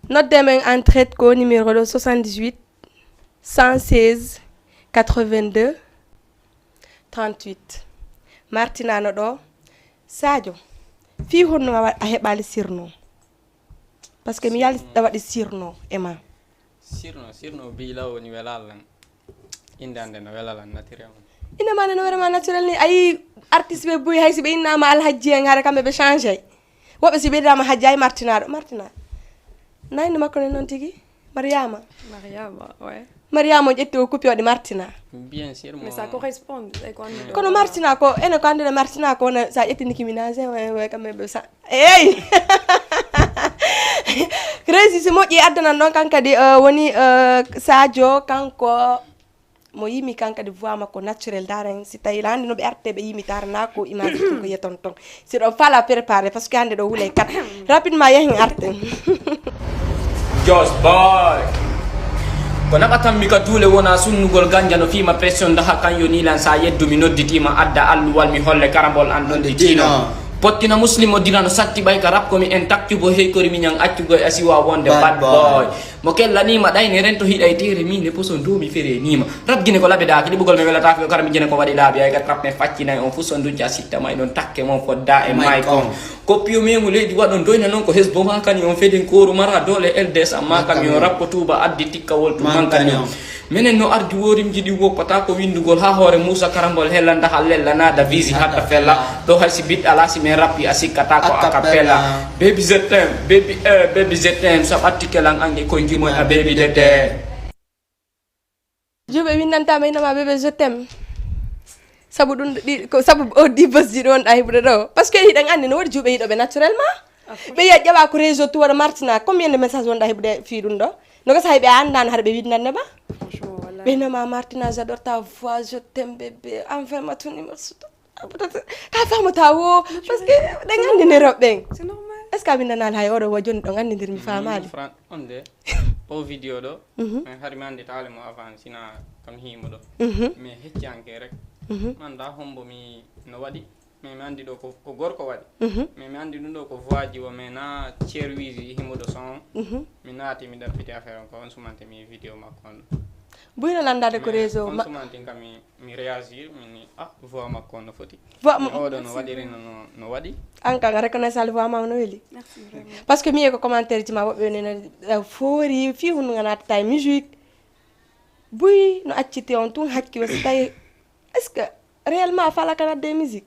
Nodde men en direct ko numéro ɗo soixante-dix-huit, cent seize, quatre-vingt-deux, trente-huit. Martina no ɗo. Sadio, fii honno a wa-, a heɓaali sirno? Parce que mi yalti ɗa waɗi sirno e ma. Sirno, sirno bi law woni welal lan. Innde an nde no wela lan naturel. Innde ma nde no wela ma naturel ni. A yii artiste ɓe buy hay si ɓe innama Alhajji en hara kamɓe ɓe changé. Woɓɓe si ɓe innama Hajji ay Martina ɗo. Martina. Na innde makko nden non tigi? Mariama. Mariama, ouais. Mariama o ƴetti o kupi waɗi Martina. Bien sûr, mais ça correspond. Kono Martina ko, ene ko annduɗen Martina ko wona sa ƴetti Nicki Minaj, we, we, kamɓe ɓe sa-, Eey! Crazy, si moƴƴi, addanan ɗon kan kadi, eh, woni, eh, Sadio, kanko mo yimi kan kadi voix makko naturel. Daren, si tawi la hannde no ɓe arte ɓe yimi tara na ko image tun ko yeton ton. Si ɗon fala préparé, parce que hannde ɗo wulay kat. Rapidement, yahin arte. Just boy. Ko naɓatanmi ka duule wona sunnugol ganja no fiima pression daha kan yo nilan sa yeddu mi nodditiima adda alluwal mi holle karambol an ɗon di diino. Pottina muslim o dira no satti ɓay ka rap ko mi en takcubo heykori mi ñan accugo e asiwa wonde bad boy. Mo kellanima ɗayne rento hiɗay tere mine poso ndu mi fereniima. Rap gine ko labe daaki ɗiɓugol mi welataaki ko kara mi jene ko waɗi laabi ay ka trap me faccinay on fu so ndujja sitta may ɗon takke mon fodda e may kon. Koppiyo memu leydi waɗon doyna non ko hesbo makani on feden koru mara dole L D S amma kam yo rappo tuba addi tikka woltu mankani on. Menen no ardi worimji ɗin woppata ko winndugol haa hoore Muusa Karambol hellanda hallella naada visi hatta fella. Ɗo hay si bit alaa si men rappi a sikkata ko a cappella. Baby je t'aime, baby, eh, baby je t'aime, sa ɓatti kelan ange koy gimoy a baby de te. Juuɓe winndantaama ina ma bébé je t'aime. Sabu ɗum ɗi ko sabu o ɗi bosji ɗi wonɗa heɓude ɗo. Parce que hiɗen anndi no woodi juuɓe yiɗoɓe naturellement. Ɓe yiya ƴewa ko réseau tu waɗa martina. Combien de message wonɗa heɓude fii ɗum ɗo? No gasa hay ɓe anndaano hara ɓe winndanne ma. Ɓe nama martina j'adore ta voix je t'aime bébé. Enfin ma tuni ma sutu. Ka famata wo parce que ɗen anndi ne rewɓe ɓen. Est ce que a winndanaali hay oɗo wa joni ɗon anndi nder mi faamaali. Fran on de o vidéo ɗo. Mhm. Min hari mi anndi taali mo avant sina kam hiimo ɗo. Mhm. Mais hecci anke rek. Mhm. Manda hombo mi no waɗi. Mais mi anndi ɗo ko, ko gorko waɗi. Mhm. Mais mi anndi ɗum ɗo ko voix ji o mais na Thierry Wizi himuɗo son. Mhm. Mi naati mi ɗappiti affaire on ko on sumante mi vidéo makko on. Buyno landade ko réseau on ma- sumantin kam mi mi réagir mi ni ah voix makko on no foti. Voix mi oɗo no waɗiri no no waɗi. An kan a reconnaissal voix ma no weli. Parce que mi e ko commentaire ji ma woɓɓe ne na foori fi hunu nga natta e musique. Buy no acciti on tun hakki o si tawi est ce que réellement a fala ka nadde musique?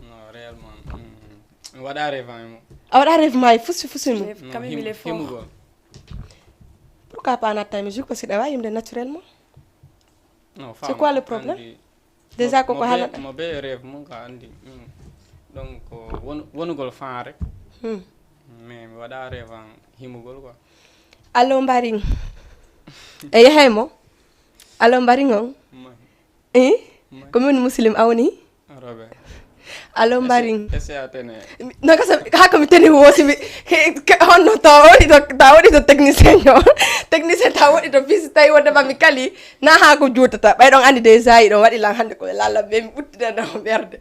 Non réellement. Mi waɗa rêve mo. A waɗa rêve ma e fusi fusi mo. Quand même il est fort. Pourquoi pas natta e musique parce que ɗawa yimde naturellement. Non. C'est quoi le problème? Déjà koko hala mo be rêve mum ka andi. Donc wonugol fan rek. Mais mi waɗa rêve an himugol quoi. Allo mbaring. E yahay mo. Allo mbaring on. Eh? Ko min muslim awni. Allo mbaring. Nagasa hako mi teni wosi mi honno ta woni to ta woni to technicien yo. Technicien ta woni to fisi tawi wonde ma mi kali. Na ha ko juutata ɓay ɗon andi déjà yiɗon waɗi lan hannde ko lalla ɓe mi ɓuttidana o ɓerde.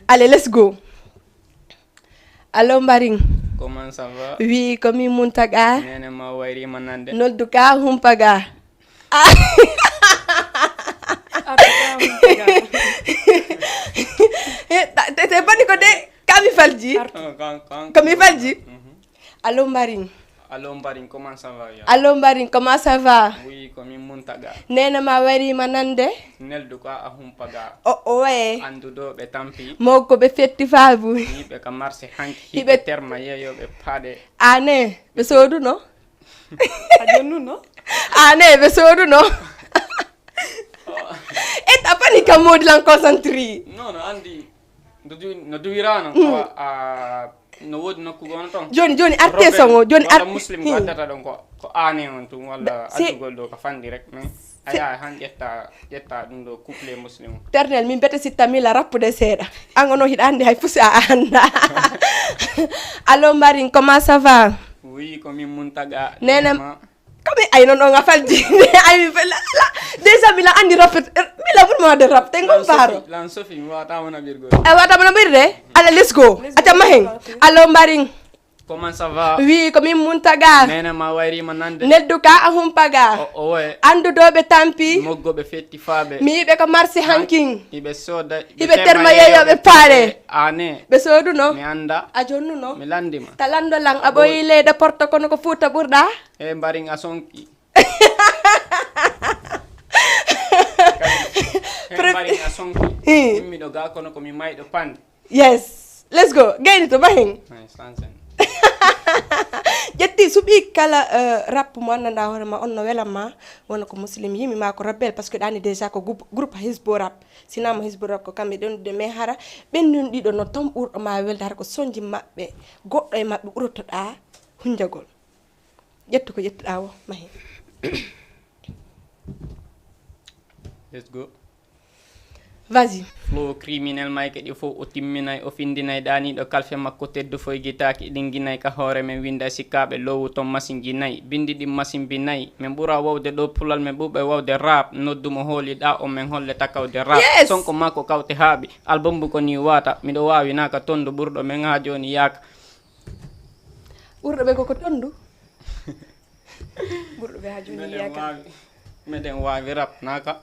Allez, let's go. Allo mbaring. Comment ça va? Wi ko min muntaga. Nene ma wayri ma nande. Noddu ka humpaga. Te bani ko de kami falji. Kami falji. Allo mbaring. Allo mbaring comment ça va ya? Allo mbaring comment ça va? Oui ko min muntaga. Nena ma wari ma nande. Neldu ko a humpaga. O oye. Andudo be tampi. Mo ko be fetti fabu. Yibe ka marché hanki hibe terma yeyo be pade. Ane be soduno. A jonnuno? Ah, ne, ɓe sooduno. E tapani kam moodi lan concentré. Non, non, andi. No duwi-, no duwirano. Mm. Awa, a, no woodi nokku gono ton. Joni, joni, arte son o, joni walla ar-, muslim ko hmm. Addata ɗon ko, ko ane on tun, walla c'est addugol ɗo ko fandi rek. Mais a yaha han ƴetta, ƴetta ɗum ɗo couple muslim. Ternel, min bete si tamila rappude seeɗa. An ono hiɗa andi hay fusi a anda. Allo mbaring, comment ça va? Oui, ko min Muntaga. Nene, nene ma. Ko mi ay non on a falji. Ay mi fela la. Déjà mi la andi rap. Mi la mun ma de rap. Tengo baro. Lan sofi, lan sofi, mi wata wona birgo. Ay wata wona birde. Ala let's go. Aca mahen. Allo mbaring. Comment ça va? Oui, ko min Muntaga. Nene ma wayri ma nande. Neddu ka a humpaga. O, o, ouais. Andudoɓe tampi. Moggoɓe fetti faɓe. Mi yiɓe ko marché hankin. Iɓe soda. Iɓe terma yeyoɓe paale. Ane. Ɓe soduno. Mi anda. A jonnuno. Mi landima. Ta lando lan a ɓoyi leyɗe porto kono ko fuuta ɓurɗa. E mbaring a sonki. He mbaring a sonki. Hmm. Immiɗo ga kono ko mi mayɗo pande. Yes. Let's go. Gayni to bahen. Nice, thanks, and ƴetti suɓi kala, eh, rap mo anndanɗa hoore ma on no welan ma wona ko muslim yimi ma ko rebel parce que ɗani déjà ko groupe, groupe hisbo rap sinama hisbo rap ko kamɓe ɗon de mais hara ɓen ɗon ɗiɗo no ton ɓurɗo ma welde hara ko sonji maɓɓe goɗɗo e maɓɓe ɓurotoɗa hunjagol. Ƴettu ko ƴettuɗa wo mahi. Let's go. Vas-y. Flow criminel mayke ɗi fof o timminay, o findinay ɗaaniiɗo kalfe makko teddu foy gitaaki ɗinginay ka hoore men winda sikkaaɓe loowu ton masin jinay bindi ɗin masin binay men ɓura wawde ɗo pulal men ɓuɓe wawde rap noddu mo hooliɗa on men holle takawde rap. Yes. Sonko makko kawte haaɓi album bu ko ni wata miɗo waawi naka tondu ɓurɗo men ha jooni yaaka. Ɓurɗo ɓe koko tondu. Ɓurɗo ɓe ha jooni yiyaka. Meɗen waawi rap naka.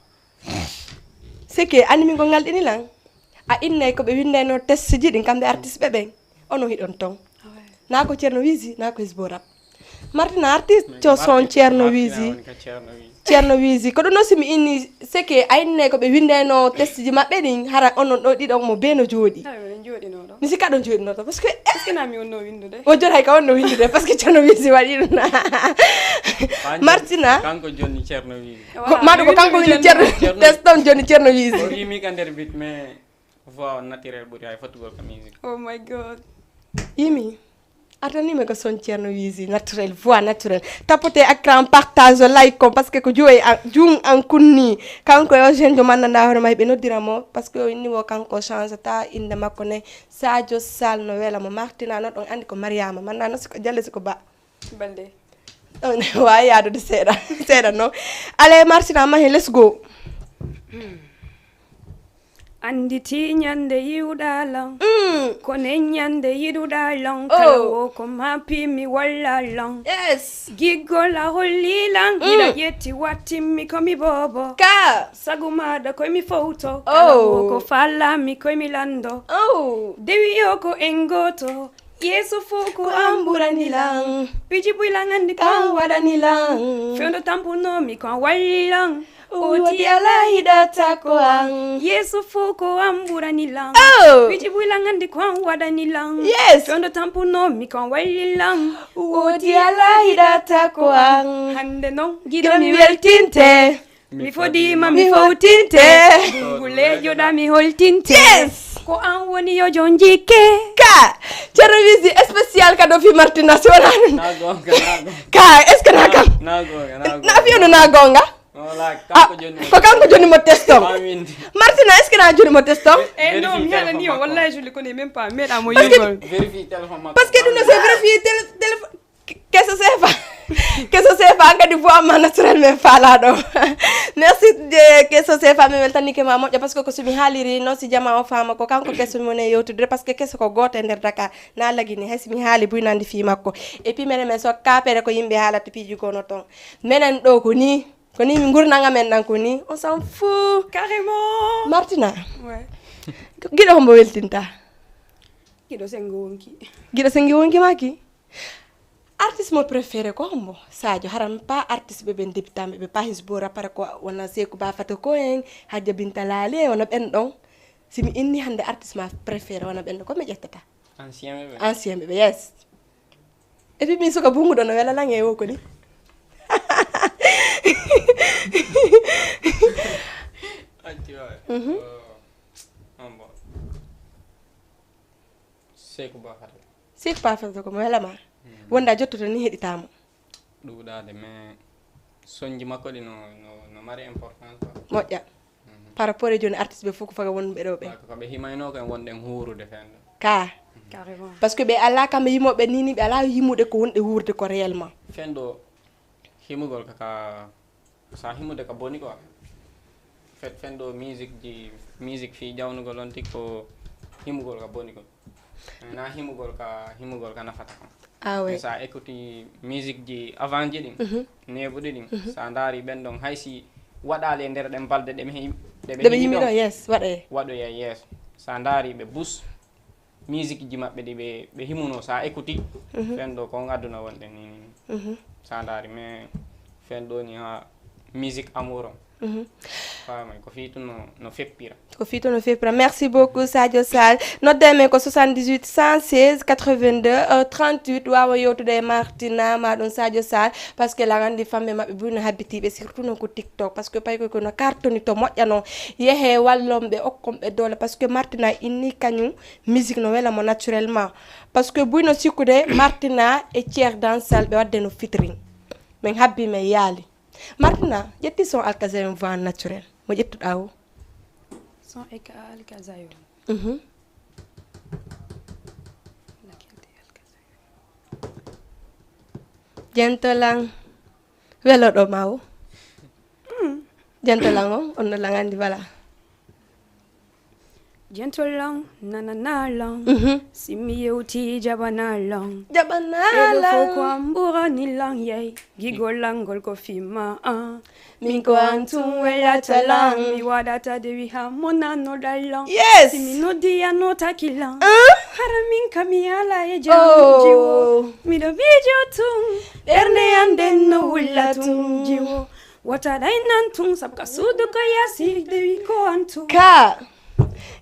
C'est que anni min ko ngalɗini lan. A innay ko ɓe winndayno test ji ɗin kamɓe artiste ɓe ɓen. Ono hiɗon ton. Na ko Ceerno Wiisi, na ko Hisbo Rap. Martina, artiste co son Thierno Wizi. Thierno Wizi. Ko ɗum noon, si mi inni, c'est que a inni ko ɓe winndayno test ji maɓɓe ɗin, hara onon ɗo ɗiɗon mo bee no jooɗi. Mi si kaɗon jooɗinoo ɗo, parce que est-ce que na mi wonno winndude? O jotay ka wonno winndude, parce que Thierno Wizi waɗi ɗum. Martina. Kanko jonni Thierno Wizi. Ko, maɗum ko kanko winndi Thierno, test on jonni Thierno Wizi. O yimi ka nder bit, mais voix on naturel ɓuri hay fottugol ka musique. Oh my God. Yimi. Artani mi ko son Thierno Wizi, naturel, voix naturel. Tapote écran, partage, like on, parce que ko joyi an, jun an kunni. Kanko yo jeune jo mannanda hoore may ɓe noddira mo, parce que o inni wo kanko changeta innde makko ne. Sadio Sall no wela mo. Martina no ɗon anndi ko Mariama, manna no siko jalle siko ba. Balde. Ɗon waawi yaadude seeɗa, seeɗa no. Allez, Martina, mahi, let's go. Annditi ñande yi'uɗaa lan. Mm. Ko nen ñande yiɗuɗaa lan. Oh. Kala wo ko maapi mi walla lan. Yes. Giggol a holli lan. Mm. Hiɗa ƴetti wattimmi ko mi boobo. Ka. Sagu maaɗa koy mi fowto. Oh. Kala wo ko faala mi koy mi lando. Oh. Dewi yo ko en gooto. Yeeso fow ko an ɓurani lan. Piji buy lan anndi ko an waɗani lan. Fewndo tampunoo mi ko an walli lan. Woodi alaa hiɗata ko an. Yeeso fow ko an ɓurani lan. Oh. Piji buy lan anndi ko an waɗani lan. Yes. Fewndo tampunoo mi ko an walli lan. Woodi alaa hiɗata ko an. Hannde non giɗo mi weltinte. Mi fodiima, mi fowtinte. Dunguleejo ɗa mi holtinte. Yes. Ko an woni yo jon jikke. Ka, Thierno Wizi spécial kado fi Martina, si wonaa ɗum. Na goonga, na goonga. Ka, est-ce que na kam? Na goonga, na goonga. Na fi ono na goonga? Wala, ah, kanko jonni mo. Ko kanko jonni mo teston. Martina, est-ce que na jonni mo teston? Eh, non, mi haɗani o, wallahi, je le connais même pas. Meeɗaa mo yi'ugol. Vérifie téléphone makko. Parce que ɗum no, c'est vérifier tél-, téléphone. Keso Sefa. Keso Sefa, an kadi voix ma naturel men faalaaɗo. Merci, eh, Keso Sefa, mi weltanike ma moƴƴa, parce que ko so mi haaliri non, si jama o faama ko kanko Keso mi woni e yewtude, parce que Keso ko gooto e nder Dakar, na lagini, hay si mi haali buy nandi fii makko. Et puis menen men so kaapere ko yimɓe haalata piiji gono ton. Menen ɗo ko ni, ko ni mi ngurnanga men ɗan ko ni, on s'en fout. Carrément. Martina. Ouais. Giɗo hombo weltinta? Giɗo sengo wonki. Giɗo sengi wonki maki? Artiste mo préféré ko hombo? Sadio, haran pas artiste ɓe ɓen débutant ɓe, ɓe pas hisbo rappare ko wona Seku Ba Fata ko en, Hadja Binta Lali en, wona ɓen ɗon. Si mi inni hannde artiste ma préféré wona ɓen ɗon, ko mi ƴettata? Ancien ɓe ɓe. Ancien ɓe ɓe, yes. Et puis min suka bungu ɗon no wela lan e wo ko ni. Acci waay. Mhm. Oh, hombo. Seku Ba Fata. Seku Ba Fata ko mo wela ma. Hmm. Wonda jottoto ni heɗitamo. Ɗuuɗaade, mais sonji makko ɗi no, no, no mari importance quoi. Moƴƴa. Mhm. Par rapport e jooni artiste ɓe fof ko faga wonɓe ɗo ɓe. Ko ɓe himayno ko en wonɗen huurude fenɗo. Ka. Carrément. Parce que ɓe alaa kamɓe yimooɓe ni, ni ɓe alaa yimude ko wonɗe wuurde ko réellement. Fenɗo himugol ka, ka Sa himude ka boni quoi. Fet fen ɗo musique ji, musique fii jawnugol on tigi ko himugol ka boni kon. Na himugol ka, himugol ka nafata kon. Ah ouais. Sa écouti musique ji avant ji ɗin, mhm, neeɓuɗi ɗin, mhm, sa ndaari ɓen ɗon hay si waɗaali e nder ɗen balɗe ɗe ɓe him-, ɗe ɓe himi ɗon, yes, waɗoye. Waɗoye, yes. Sa ndaari ɓe bus, musique ji maɓɓe ɗi ɓe, ɓe himuno sa écouti, mhm, fen ɗo ko on aduna wonɗen ni, ni, ni. Mhm. Sa ndaari, mais fen ɗo ni ha musique amour on. Mhm. Faamay, ko fii tun no, no feppira. Ko fii tun no feppira. Merci beaucoup, Sadio Sall. Nodda men ko soixante-dix-huit, cent seize, quatre-vingt-deux, euh, trente-huit. Waawa yewtude e Martina, ma ɗum Sadio Sall, parce que la anndi famɓe maɓɓe buy no habbitiiɓe, surtout non ko TikTok, parce que pay ko, ko no cartoni to moƴƴa non. Yehe wallon ɓe, okkon ɓe doole, parce que Martina inni kañum musique no wela mo naturellement. Parce que buy no sikkude Martina e Cheikh Dansal ɓe wadde no featuring. Min habbi, min yaali. Martina, ƴetti son Alkazayon voix naturel. Mo ƴettuɗaa o? Son Eka-, Alkazayon. Mhm. Laquelle de Alkazayon? Jentolan. Weloɗo ma o? Mm. Jentolan o, on no langandi, voilà. Jentol lan, nanana lan. Mhm. Si mi yewti jabana lan. Jabana lan. Ɓe fow ko an ɓurani lan, yey. Gigol lan ngol ko fima, ah. Min ko an tun welata lan. Mi waɗata de wi ha mo nanoɗa lan. Yes. Si mi noddi a notaki lan. Ah. Hara min ka mi ala e jam. Oh. Jiwo. Miɗo miijo tun. Ɓernde an nden no wulla tun. Jiwo. Wata ɗay nan tun, sabu ka suudu ka yaasi, de wi ko an tun. Ka.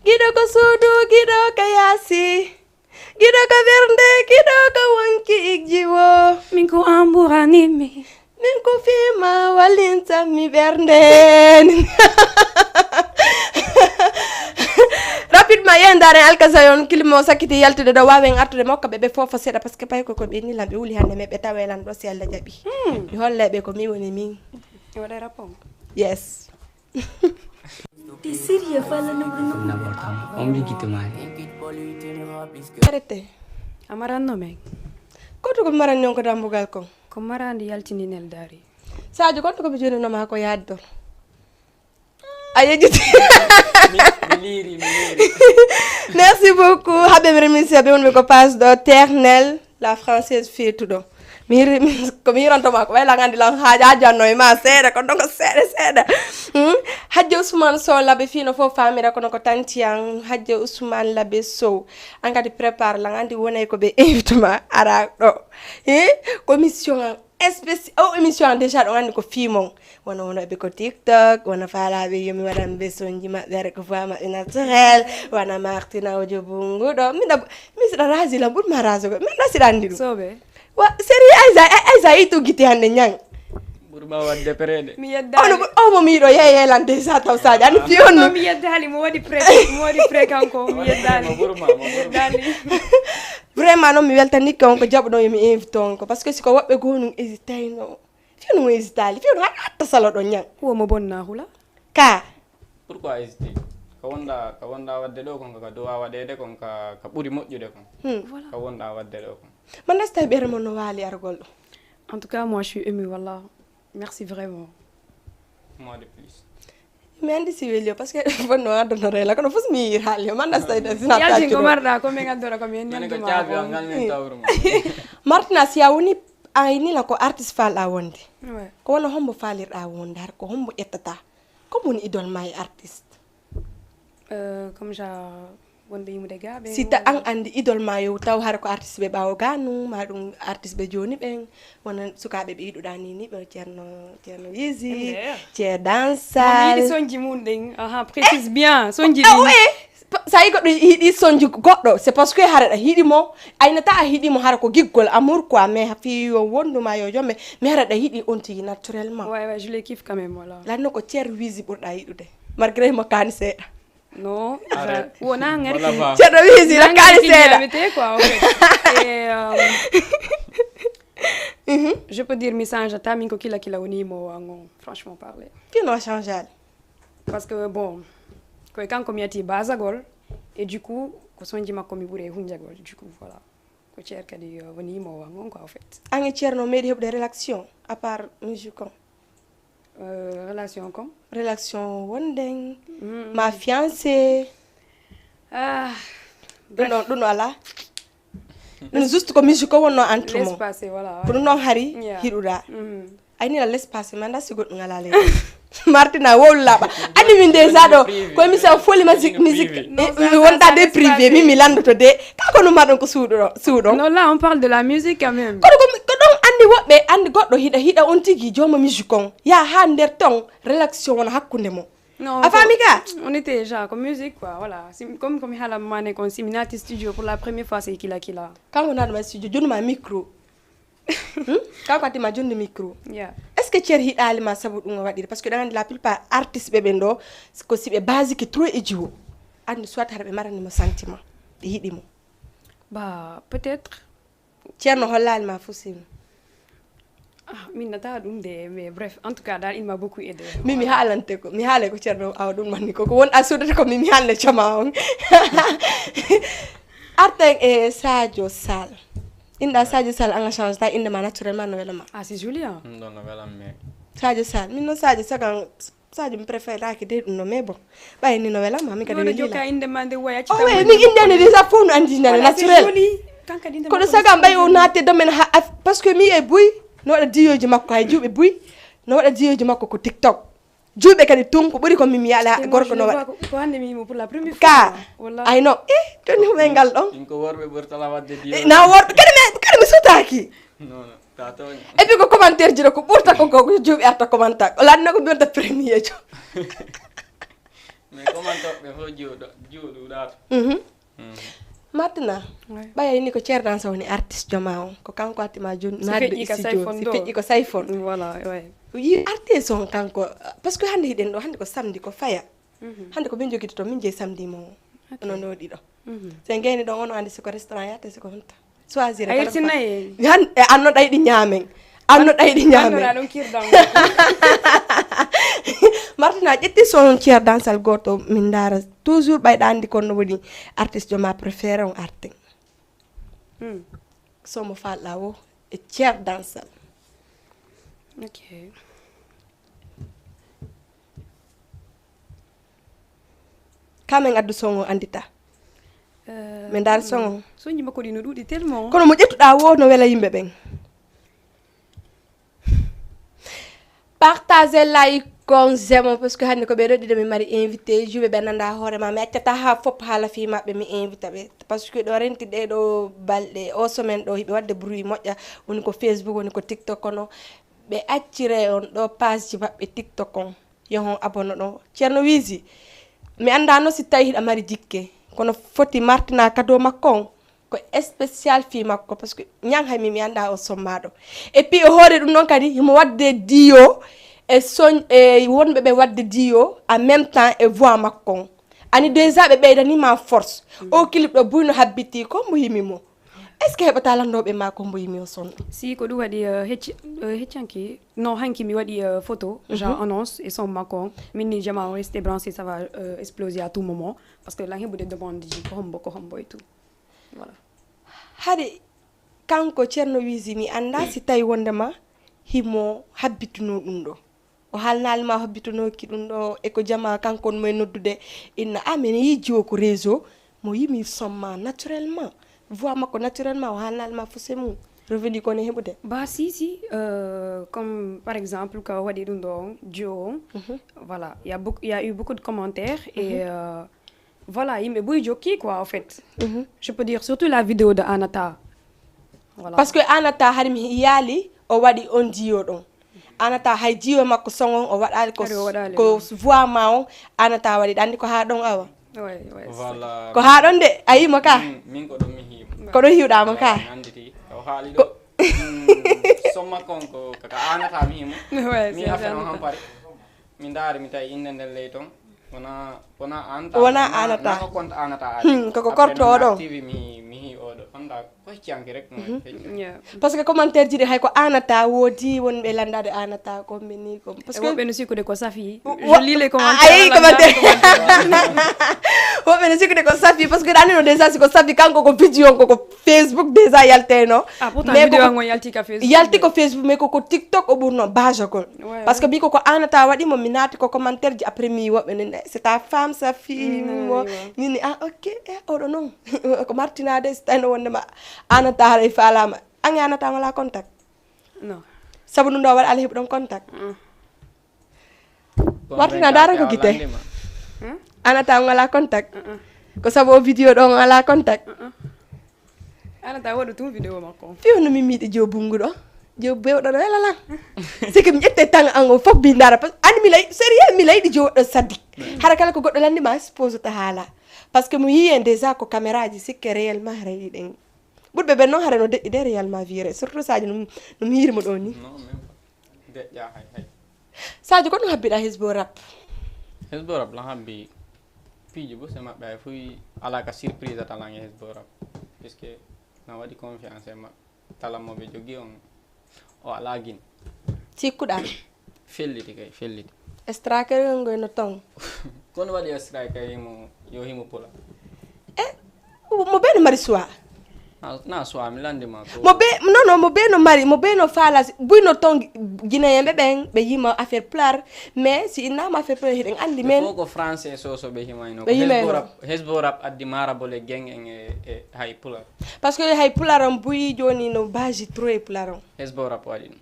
Giɗo ko suudu, giɗo ka yaasi. Giɗo ka ɓernde, giɗo ka wonki igji wo. Min ko an ɓurani mi. Min ko fima wallinta mi ɓernde. Rapidement, yendare Alkasayon, kilimo sakiti yaltude ɗo, wawen artude mokka ɓe ɓe fofo seeɗa, parce que pay ko ko ɓe ni lan ɓe wuli hande me ɓe tawe lan ɗo si Allah jaɓi. Hmm. Mi holle ɓe ko mi woni min. E waɗa rapport? Yes. T'es sérieux, fala no no. N'importe quoi. On bi gitto mari. Arrêtez. A maranno men. Koto ko maranni on ko dambugal kon? Ko marandi yaltini Nelda Ri. Sadio, koto ko mi joninoma ko yaddo. A yejjiti. Mi, mi liiri, mi liiri. Merci beaucoup. Habe mi remercie be wonɓe ko page ɗo Ternel. La française feetuɗo. Mi hiri-, ko mi hiranto ma ko ɓay lan andi lan haaja haajanno e ma seeɗa, ko donc seeɗa seeɗa. Hmm? Hajja Ousmane Sow laɓe fino fof famira kono ko tanti an Hajja Ousmane laɓe Sow. An kadi prépare lan andi wonay ko ɓe invite ma ara ɗo. Eh? Ko mission an spéci-, o émission an déjà ɗon andi ko fimon. Wona wona ɓe ko TikTok, wona faalaɓe yo mi waɗan ɓe sonji maɓɓe, ara ko faa maɓɓe naturel, wona Martina Ojo Bungu ɗo. Miɗa, mi siɗa raasi lan, ɓuri ma raasi ko. Miɗa siɗa andi ɗum. Soɓe. Wa, sérieux Aïssa, Aïssa, Aïssa, yi to gite hande ñang. Ɓuri ma wadde pereede. Mi yeddaali. Ono, o mo miɗo yeye lan déjà taw Sadio, ani fi on. Mi yeddaali, mo waɗi pré-, mo waɗi pré kanko, mi yeddaali. Mo ɓuri ma, mo ɓuri ma. Mi yeddaali. Vraiment, non, mi weltanike on ko jaɓuɗon yo mi invite on ko. Parce que si ko woɓɓe goo nun hésitayno. Fiyo no hésitali, fiyo no hatta salo ɗon ñan. Huwa mo bonna hula. Ka. Pourquoi hésiter? Ka wonɗa, ka wonɗa waɗde ɗo kon, ka dowa waɗede kon, ka, ka ɓuri moƴƴude kon. Hmm. Voilà. Ka wonɗa waɗde ɗo kon. Man, nasta e ɓeere mon no waali argol ɗo. En tout cas, moi, je suis émue, wallah. Merci vraiment. Moi de plus. Mi andi si weli o, parce que fonno addono rela, kono fos mi yir haali o, man nasta e sina. Yaltin ko marɗa, ko min addora, ko min. Mene ko nanduma caabi ko. An ngal min tawru mo. Martina, si a woni, a ini la ko artiste falɗa wonde. Ouais. Ko wona hombo falirɗa wonde, har ko hombo ƴettata? Ko woni idol ma e artiste? Euh, comme genre, wonɓe yimude gaaɓe. Si ta an andi idol ma yo taw hara ko artiste ɓe ɓaawo ganu, ma ɗum artiste ɓe jooni ɓen, wona sukaaɓe ɓe yiɗuɗa ni, ni ɓe Ceerno, Ceerno Wizi, M D R. Ceer Dansal. Mo mi yiɗi sonji mum ɗin. Aha, précise bien. Sonji ɗin. Ah, oui. Pa-, sa yi goɗɗo yiɗi sonji goɗɗo, c'est parce que hara ɗa yiɗi mo, aynata a yiɗi mo hara ko giggol, amour quoi, mais fii yo wondu ma yo jomme, mais hara ɗa yiɗi on tigi naturellement. Ouais, ouais, je le kiffe quand même, voilà. Lanno ko Ceer Wizi ɓurɗa yiɗude, malgré mo kaani seeɗa. Non, arrête. Wona ngari. Voilà, ba. Ceerno Wizi, na kaali seeɗa. Invité, quoi, en fait. Et, euh, mhm. Je peux dire mi change ta min ko kila kila woni mo wango, franchement parler. Kino change ali. Parce que bon, ko e kanko mi yati basagol et du coup ko sonji makko mi ɓuri e hunjagol, du coup voilà. Ko Ceer kadi, euh, woni mo wango quoi, en fait. An e Ceerno meɗi heɓude relation à part musique on? Euh, relation comme? Relation wonden, mm, ma fiancé. Ah, ɗum ɗon, bref. Ɗum ɗon alaa. Ɗum juste ko musique ko wonno entre mo. Laisse passer, voilà, ouais. Ko ɗum ɗon hari, yeah, hiɗuɗa. Mm. Ay ni la laisse passer, mais anda si goɗɗum alaa ley. Martina, wowlu laaɓa. Andi min déjà ɗo, ko émission folie musique, musique, privé. Non, eh, ça, wonta ça, de laisse privé, passer. Min mi landoto de. Ka ko no maɗon ko suuɗo, suuɗo. Non, là, on parle de la musique quand même. Kono ko, ko ɗon andi woɓɓe, andi goɗɗo hiɗa, hiɗa on tigi jooma musique on. Ya ha nder ton, relation wona hakkunde mo. Non, a faami ka? On était déjà comme musique, quoi, voilà. Si, comme, comme Halam Mane, comme si mi naati studio pour la première fois, c'est Kila Kila. Kanko naɗo ma studio, jonuma micro. Hmm? Kanko ati ma jonde micro. Yeah. Est-ce que Ceer hiɗaali ma sabu ɗum o waɗiri? Parce que ɗan andi la plupart artiste ɓe ɓen ɗo, ko si ɓe basiki trop e jiwo. Andi soit hara ɓe marani mo sentiment, ɓe yiɗi mo. Bah, peut-être. Ceerno hollaali ma fof sino? Ah, min nata ɗum de, mais bref, en tout cas, dal, il m'a beaucoup aidé. Min, mi haalante ko, mi haalay ko Ceerno awa ɗum manni ko, ko won a sodata ko min, mi haalne cama on. Arten e Sadio Sall. Inɗa Sadio Sall, an a change ta innde ma naturellement no wela ma. Ah, c'est joli, hein? Ɗum ɗon no welam, mais Sadio Sall. Min noon Sadio Sall kan Sadio, mi préféraki de ɗum no, mais bon, ɓay ni no welan ma, mi kadi weli la. Jokka inde ma nde waya. Oh, oui, min inde ande déjà fof no andi nane naturel. Kono saga mbay o naate domaine ha, af-, parce que mi e buy, no waɗa diyoji makko hay juuɓe buy, no waɗa diyoji makko ko TikTok. Juuɓe kadi tun ko ɓuri ko mi, mi ala gorko no waɗa. Ko hande mi yimo pour la première fois. Ka, ay no, eh, joni hum e ngal ɗon. Ɗin ko worɓe ɓurtala waɗde diyo. Eh, na worɓe, kadi mi, kadi mi sutaki. Non, non. Ka tooñi. Et puis ko commentaire ji ɗo ko ɓurta ko, ko juuɓe arta commentaire. O lanno ko mi wonta premier jo. Mais commentaire ɓe fof juuɗo, juuɗo ɗaata. Mhm. Mm. Martina, ɓay ni ko Ceerno Dansa woni artiste jo ma on. Ko kanko arti ma joni, si naatde feƴƴi ka studio, Sayfon si ɗo. Feƴƴi ko Sayfon. Voilà, ouais. Yi artiste on kanko, parce que hande hiɗen ɗo, hande ko samedi ko faya. Mhm. Hande ko min jogito to, min jeyi samedi mo. Ok. Ono no ɗiɗo. Mhm. So en gayni ɗon, ono andi si ko restaurant yaate, si ko honto. Choisir a kala yettinay ko fa-, han-, e anno ɗayɗi ñaamen. Anno ɗayɗi ñaamen. Anno ɗum kirdan. Martina, ƴetti son Ceerno Dansal gooto, min ndaara toujours ɓayɗa andi kon no woni artiste jo ma préféré on artin. Hmm. So mo falɗa wo e Ceerno Dansal. Ok. Ka men addu son o andita. Euh, men ndaar son o. Sonji makko ɗi no ɗuuɗi tellement. Kono mo ƴettuɗa wo no wela yimɓe ɓen. Partagez, like, kon j'aime, parce que hannde ko ɓee ɗoo ɗiɗo mi mari invité, juuɓe ɓe nanda hoore ma, mi accata haa fof haala fii maɓɓe, mi invita ɓe. Parce que ɗo renti ɗee ɗoo balɗe, o semaine ɗoo, hiɓe waɗde bruit moƴƴa, woni ko Facebook, woni ko TikTok, kono ɓe accire on ɗoo page ji maɓɓe TikTok on. Yo on abonné ɗon. Ceerno Wiisi, mi anndaano si tawii hiɗa mari jikke, kono foti Martina cadeau makko on, ko spécial fii makko, parce que ñan hay mi, mi anndaa o sommaaɗo. Et puis, e hoore ɗum ɗon kadi, himo waɗde diyo e soñ-, e wonɓe ɓe waɗde diyo en même temps e voix makko on. Ani déjà ɓe ɓeydanii ma force. Mm. O clip ɗo buy no habbitii, ko mbo yimi mo. Est-ce que heɓataa lanndooɓe ma ko mbo yimi o son? Si, ko ɗum waɗi, euh, hecci-, euh, heccanki. Non, hanki mi waɗi, euh, photo, genre, mhm, annonce e son makko on. Min ni, jama o reste branché, ça va, euh, exploser à tout moment. Parce que lan heɓude demande ji, ko hombo, ko hombo et tout. Voilà. Hari kanko Ceerno Wiisi, mi anndaa si tawi wonndema himo habbitunoo ɗum ɗoo. O haalnaali ma, habbitunooki ɗum ɗoo, e ko jama kanko on mo e noddude, inna, "Ah, men yii jiwo ko réseau, mo yimi son ma naturellement. Voix makko naturellement, o haalnaali ma fuse mum. Revenu ko ne heɓude?" Bah, si, si, euh, comme par exemple, ko waɗi ɗum ɗoo on, jiwo on. Mhm. Voilà, il y a beaucoup, il y a eu beaucoup de commentaires et, mhm, euh, voilà, yimɓe buy jokki quoi, en fait. Mhm. Je peux dire surtout la vidéo de Anata. Voilà. Parce que Anata hari mi yaali o waɗi on jiyo ɗon. Anata hay jiyo makko son on o waɗaali ko, hari o waɗaali ko ɗon. Voix ma on, Anata waɗi ɗandi ko haa ɗon awa. Ouais, ouais, c'est ça. Voilà. Ko haa ɗon de, a yii mo ka? Min, min ko ɗon mi hiimo. Ko ɗon hiwɗa mo ka? Voilà, mi anditi. O haali ko ɗo. Mm, son makko on ko ka, ka Anata mi hiimo. Ouais, mi c'est affaire on Anata. Hampari. Mi ndaari, mi tawi innde nden ley ton. Wona, wona Anata. Wona na, Anata. Na ko compte Anata ari. Hmm, koko korto o ɗon. Après, non, active mi, mi hii o ɗo. Anda ko hecci anki rek, no hecci. Yeah. Parce que commentaire ji ɗi hay ko Anata woodi, wonɓe landaade Anata, ko mbe ni, ko. Parce que woɓɓe no sikkude ko Safi. Wo-, je lis les commentaires, ayi, commentaire. Woɓɓe no sikkude ko Safi, parce que ɗani no déjà si ko Safi kanko ko vidéo, ko, ko Facebook déjà yalteno. Ah, pourtant mais vidéo ko, an on yalti ka Facebook. Yalti ko Facebook, mais ko, ko TikTok o ɓurno baajagol. Ouais, parce que ouais. Mbi ko, ko Anata waɗi mo, mi naati ko commentaire ji, après mi woɓɓe nen, "Eh, c'est ta femme, Safi." Mm, mi mo, ouais. Min ni, "Ah, ok, eh, oɗo non." Ko Martina de, si tawno wonde ma Anata haray faalama. An e Anata on alaa contact? Non. Sabu ɗum ɗo waɗa ala heɓuɗon contact? Mm. Martina, dara ko gite. Hmm? Anata on alaa contact? Mm-mm. Ko sabu o vidéo ɗo on alaa contact? Mm-mm. Anata waɗu tun vidéo makko on. Fiyo no mi miiɗi jo bungu ɗo. Jo bewɗo ɗo wela lan. C'est que mi ƴette tan an o fof mi ndara. Parce que ani mi lay, sérieux mi layɗi jo ɗo Sadik. Mm. Hara kala ko goɗɗo landi ma, suppose ta haala. Parce que mo yii en déjà ko caméra ji sikke réellement haray ɗiɗen. Ɓurɓe ɓen non haray no deƴƴi de réellement viré. Surtout Sadio no, no mi yiiri mo ɗo ni. Non, même pas. Deƴƴa hay, hay. Sadio, ko ɗum habbiɗa Hezbo Rap? Hezbo Rap lan habbi piiji buse maɓɓe hay fuy alaa ka surprise a talan e Hezbo Rap. Puisque na waɗi confiance e maɓɓe. Talan mo ɓe jogi on, o alaa gin. Sikkuɗa? Felliti kay, felliti. Striker ngol ngoy no ton. Kono waɗi striker himo, yo himo pula. Eh, mo ɓen mari choix. Na, na suwa mi landi ma ko. Mo be, non, non, mo be no mari, mo be no fala, buy no ton Guinéen ɓe ɓen, ɓe yima affaire pulaar, mais si innama affaire pulaar, hiɗen andi men. Fof ko français so, so ɓe himayno. Ɓe himayno. Hezbo rap, hezbo rap addi mara bole geng en e, e hay pulaar. Parce que hay pulaar on buy joni no base trop e pulaar on. Hezbo rap waɗi ɗum.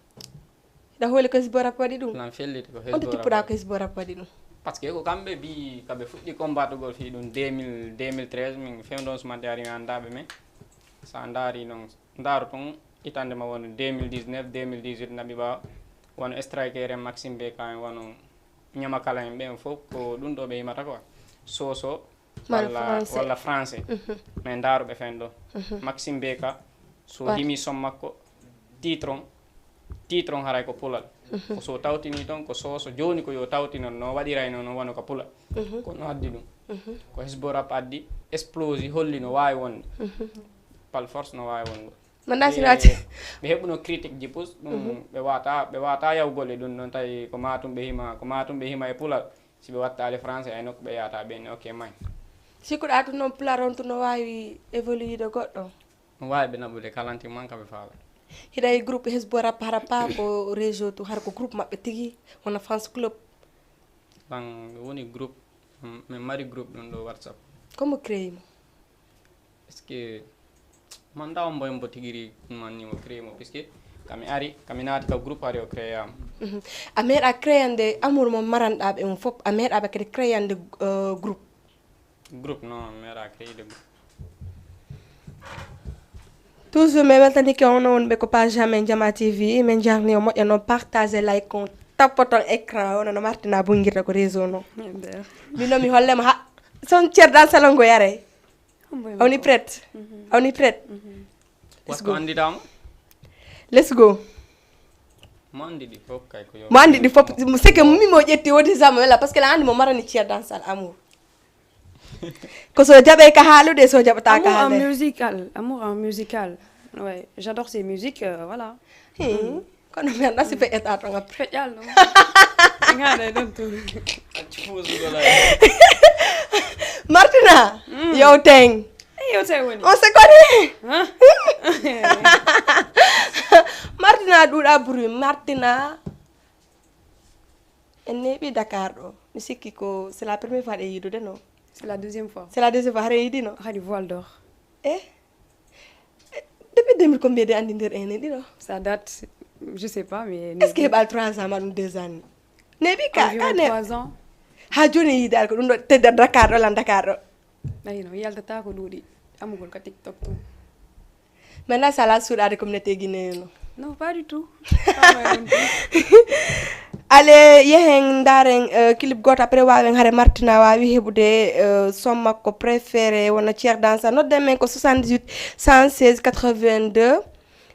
Hiɗa hooli ko hizbo rap waɗi ɗum? Plan felliti ko hizbo rap. Honto tippuɗaa ko hizbo rap waɗi ɗum? Parce que ko kamɓe bi, ka ɓe fuɗɗi combatugol fii ɗum deux mille, deux mille treize, min fewndo on sumanti ari mi anndaa ɓe, mais so a ndaari non, ndaaru tun, itande ma wonu deux mille dix-neuf, deux mille dix-huit naɓi ɓaawo, wano Striker en, Maxime Beka en, wano Ñamakala en, ɓen fof ko ɗum ɗo ɓe yimata quoi. Soso, walla français. Walla français. Mhm. Mais ndaaru ɓe fen ɗo. Mhm. Maxime Beka, so himi son makko, titre on, titre on haray ko pulal. Mhm. Ko so tawtini ton, ko so, so jooni ko yo tawtinon no waɗirayno non wano ka pulal. Mhm. Ko no addi ɗum. Mhm. Ko hizbo rap addi, explosi, holli no waawi wonde. Mhm. Par force no waawi wonde. Manda si naati. Ɓe heɓuno critique ji pus, ɗum ɓe wata, ɓe wata yawgol e ɗum ɗon tawi ko matum ɓe hima, ko matum ɓe hima e pulal. Si ɓe wattaali français ay nokku ɓe yata ɓen, ok, may. Sikkuɗa tun non pulal on tun no waawi évoluer goɗɗo? No waawi ɓe naɓude kalanti man ka ɓe faala. Hiɗa e groupe hizbo rap hara pa ko réseau tun, hara ko groupe maɓɓe tigi, wona fans club? Lan woni groupe, mm, min mari groupe ɗum ɗo WhatsApp. Komo créé mo? Est-ce que man ndaw mbo mbo tigi ri man ni mo créé mo, puisque kami ari, kami naati ka groupe ari o créé am. Mhm. A meeɗa créande amour mo maranɗa ɓe on fof, a meeɗa ɓe kadi créande, euh, groupe? Groupe, non, mi meeɗa créé de groupe. Toujours, mi weltanike on wonɓe ko page amen Jama T V, min jarni o moƴƴa no partage, like on, tappoton écran o, no Martina bungirta ko réseau no. Eɓe. Min no mi holle mo ha, son cer dan salon go yare. Hombo e A woni makko. Prête? Mhm. A woni prête? Mhm. Let's go. Wattu annditaama? Let's go. Mo anndi ɗi fof kay ko yo. Mo anndi ɗi fof, c'est que mi mo ƴetti wodi zama wala, parce que la anndi mo marani cer dan sal amour. Ko so jaɓe ka haalude, so jaɓata ka Amour en haalde. Musical, amour en musical. Ouais, j'adore ces musiques, euh, voilà. Hmm. Kono mi anndaa si feƴƴata ton après. Feƴƴal non. Ngaɗa ɗon to. Accu fuusugo la. Martina, mm, yo teng. Eh, yo teng woni. On se connaît. Hein? Martina ɗuuɗa bruit. Martina. En neeɓi Dakar ɗo. Mi sikki ko c'est la première fois ɗe yiidude, non? C'est la deuxième fois. C'est la deuxième fois, hara yiidi, non? Hadi voile d'or. Eh? Depuis deux mille combien de anndi nder enen ɗiɗo? Ça date, je sais pas, mais est-ce que heɓal trois ans ma ɗum deux ans ni? Neeɓi ka, environ ka ne-, trois ans. Ha jooni yiidaali ko ɗum ɗo, tedda Dakar ɗo, lan Dakar ɗo. Ayi, no, yaltata ko ɗuuɗi. Amugol ka TikTok tun. Maintenant, ça la suuɗaade communauté guinéenne o. Non, pas du tout. Pas vraiment. Allez, yehen ndaaren, euh, clip gooto, après waawen hare Martina waawi heɓude, euh, son makko préféré, wona Cheikh Dansa. Nodden men ko soixante-dix-huit, cent seize, quatre-vingt-deux,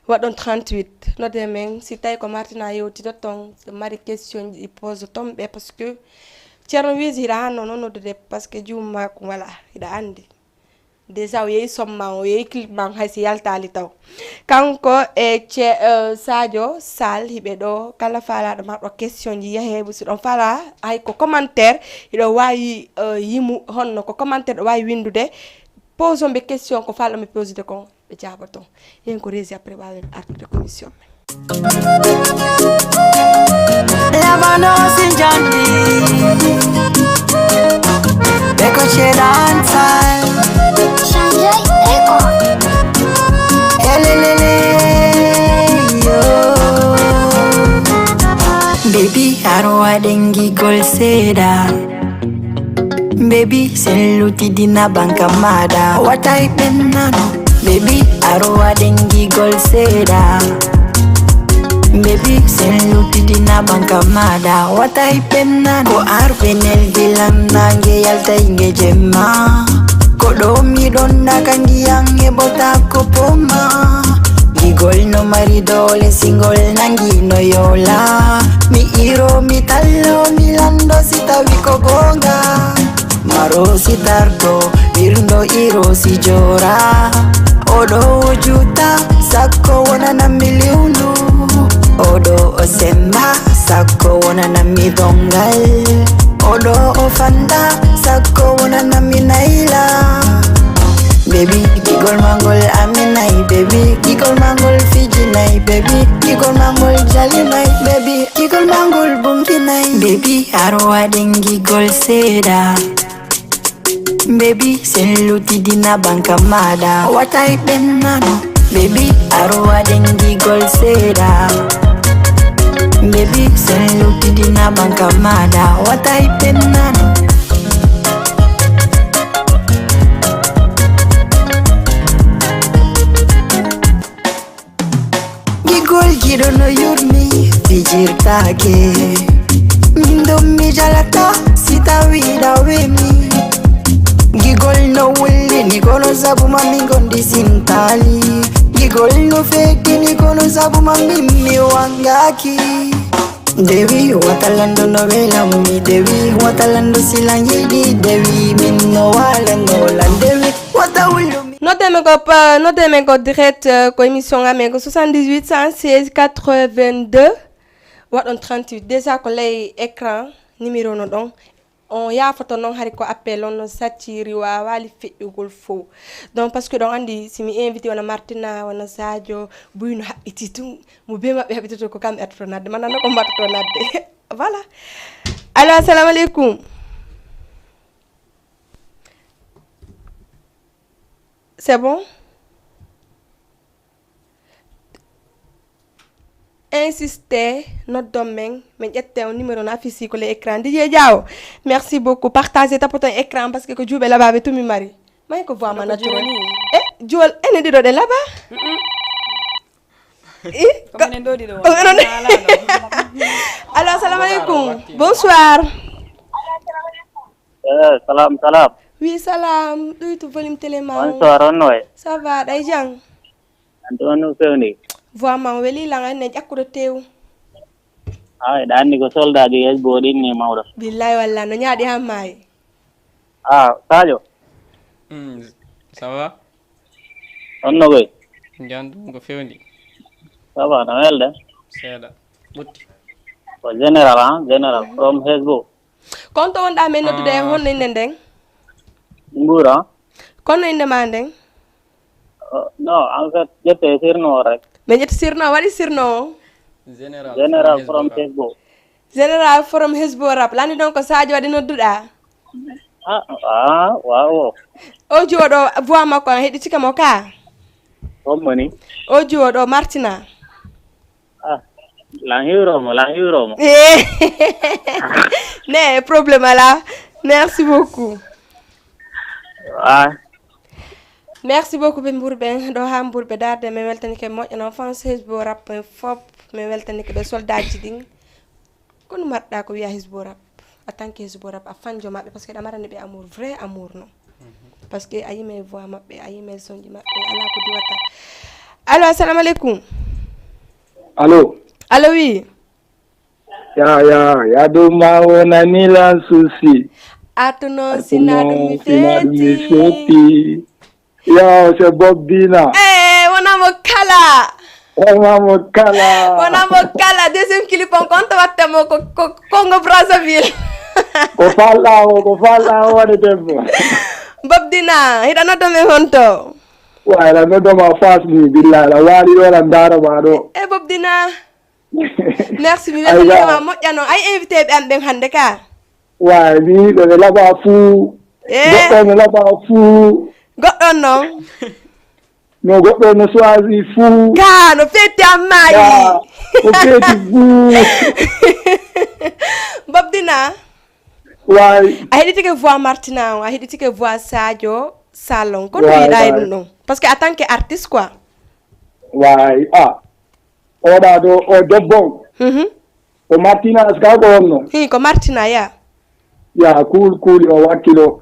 waɗon trente-huit. Nodden men, si tawi ko Martina yewtito ton, mari question ji pose ton ɓe, parce que Ceerno Wiisi hiɗa hanno non noddude, parce que juuma ko wala, hiɗa anndi. Déjà, o yehi somma, o yehi clip man, hay si yaltaali taw. Kanko e ce-, eh, Sadio Sall, hiɓe ɗo, kala faalaaɗo marɗo question ji, yahe, si ɗon faala, hay ko commentaire, hiɗo waawi, eh, yimu, honno ko commentaire ɗo waawi winndude, pose on ɓe question, ko faalɗo mi posude kon, ɓe jaaboto. Yen ko rési après waawen artude commission men. Lebanon si jandi. Beko ce dancehall. Shanjay Record. Elelele, yo. Baby, aro waɗen gigol seeɗa. Baby, sen lutidina banka maɗa. Watay ɓennano. Baby, aro waɗen gigol seeɗa. Baby, sen lutidina banka maɗa. Watay ɓennano. Ko arbenel dilan nange yaltay nge jemma. Ko ɗo miɗon naka ndiyan e bota ko poma. Gigol no mari doole singol nangi no yola. Mi iro, mi tallo, mi lando si tawi ko gonga. Maro si tarto, ɓirɗo iro si jora. Oɗo o juta, sakko wonana mi liwnu. Oɗo o semba, sakko wonana mi dongal. Oɗo o fanda, sakko wonana mi nayla. Baby, gigol mangol ami nay. Baby, gigol mangol fijinay. Baby, gigol mangol jalinay. Baby, gigol mangol bunkinay. Baby, aro waɗen gigol seeɗa. Baby, sen lutidina banka maɗa. Watay ɓennano. Baby, aro waɗen gigol seeɗa. Baby, sen lutidina banka maɗa. Watay ɓennano. Gigol giɗo no yurmi fijirtaake. Min ɗon mi jalata si tawi ɗa wemi. Gigol no wullini kono sabu ma min gondi sintaali. Gigol no fekkini kono sabu ma min mi wangaki. Dewi watalando no welammi. Dewi watalando silan yiɗi. Dewi min no walano lan. Dewi wata wullumi. Nodde men ko pa- nodde men ko direct, euh, ko émission amen ko soixante-dix-huit cent seize quatre-vingt-deux. Waɗon trente-huit déjà ko ley écran numéro no ɗon. On yaafoto noon hari ko appel on no sacciri waawaali feƴƴugol fow. Donc parce que ɗon anndi si mi invité wona Martina wona Sadio Buy no haɓɓiti tun mo be maɓɓe haɓɓitoto ko kamɓe attoto nadde mana no ko mbattoto nadde. Voilà. Allo, assalamu aleykum. C'est bon? Insistez, noddon men, men ƴetten on numéro no affiché ko le écran. D J Diaw, merci beaucoup. Partagez, tapoton écran parce que ko juuɓe labaaɓe tumi mari. May ko voix ma naturel. Eh, juwol ene ɗiɗo ɗe laba. Eh, ko minen ɗo ɗiɗo. Allo, assalamu aleykum. Bonsoir. Eh, salam, salam. Wi salam, ɗuytu volume télé ma on. Bonsoir, on no wayi? Ça va, ɗay jang? An ɗon no fewndi? Voix ma on weli lan, an ne ƴakkuɗo tew. Ay, ɗa anndi ko soldaaji Hezbo ɗin ni mawɗo. Billahi wallah, no ñaaɗi han maayi. Ah, Sadio. Hmm, ça va? On no goy? Jam ɗum ko fewndi. Ça va, no welde? Seeɗa. Ɓutti. Ko général, ah, général, from Hezbo. Kon to wonɗaa men noddude en, honno innde nden? Nguura. Kono innde ma nden? Oh, no, en fait, ƴette sirno o rek. Men ƴetti sirno, waɗi sirno o? Général from Hezbo. Général from Hezbo Rap. Landi ɗon ko Sadio waɗi nodduɗaa? Ah, ah, waaw. O jiwo ɗo voix makko an heɗitike mo ka? Hombo ni? O jiwo ɗo Martina. Ah, lan hiwro mo, lan hiwro mo. Eh. Ne, problème alaa. Merci beaucoup. Ah. Merci beaucoup, ɓe Mbour ɓen. Ɗo haa Mbour ɓe darde, min weltanike moƴƴo non. Fans Hezbo Rap ɓen fop, min weltanike ɓe soldaaji ɗin. Kono marɗa ko wiya Hezbo Rap. En tant que Hezbo Rap, a fanjo maɓɓe, parce que ɗa marani ɓe amour, vrai amour non. Parce que a yimay voix maɓɓe, a yimay sonji maɓɓe, alaa ko diwata. Allo, assalamu aleykum. Allo. Allo, oui. Ya, ya, ya ɗum ma wonani lan souci. Artu non, sina ɗum mi feti. Yo, c'est Bob Dina. Eh, wona mo kala. Wona mo kala. Wona mo kala. Deuxième clip on, kon to watta mo ko, ko Congo Brazzaville. Ko falɗa o, ko falɗa o waɗe debbo. Bob Dina, hiɗa nodda men honto? Wa, ela nodda ma fas ni, billahi, la wali ɗo, la ndara ma ɗo. Eh, Bob Dina. Merci, mi weltanike ma moƴƴa non. Ay invité ɓe an ɓen hannde ka. Wa, mi ɓe ɓe laɓa fuu. Eh. Goɗɗo no laɓa fuu. Goɗɗo non. No goɗɗo no choisi fuu. Ka no fetti amma yi. Ka no fetti fuu. Bob Dina. Way. A heɗitike voix Martina on, a heɗitike voix Sadio Salon. Kono yiɗa e ɗum ɗon. Parce que en tant que artiste quoi. Way. Ah. Oɗa ɗo, o debbo on. Mhm. Ko Martina, est-ce que ko honno? Hi, ko Martina, ya. Ya, cool, cool, o wakkilo.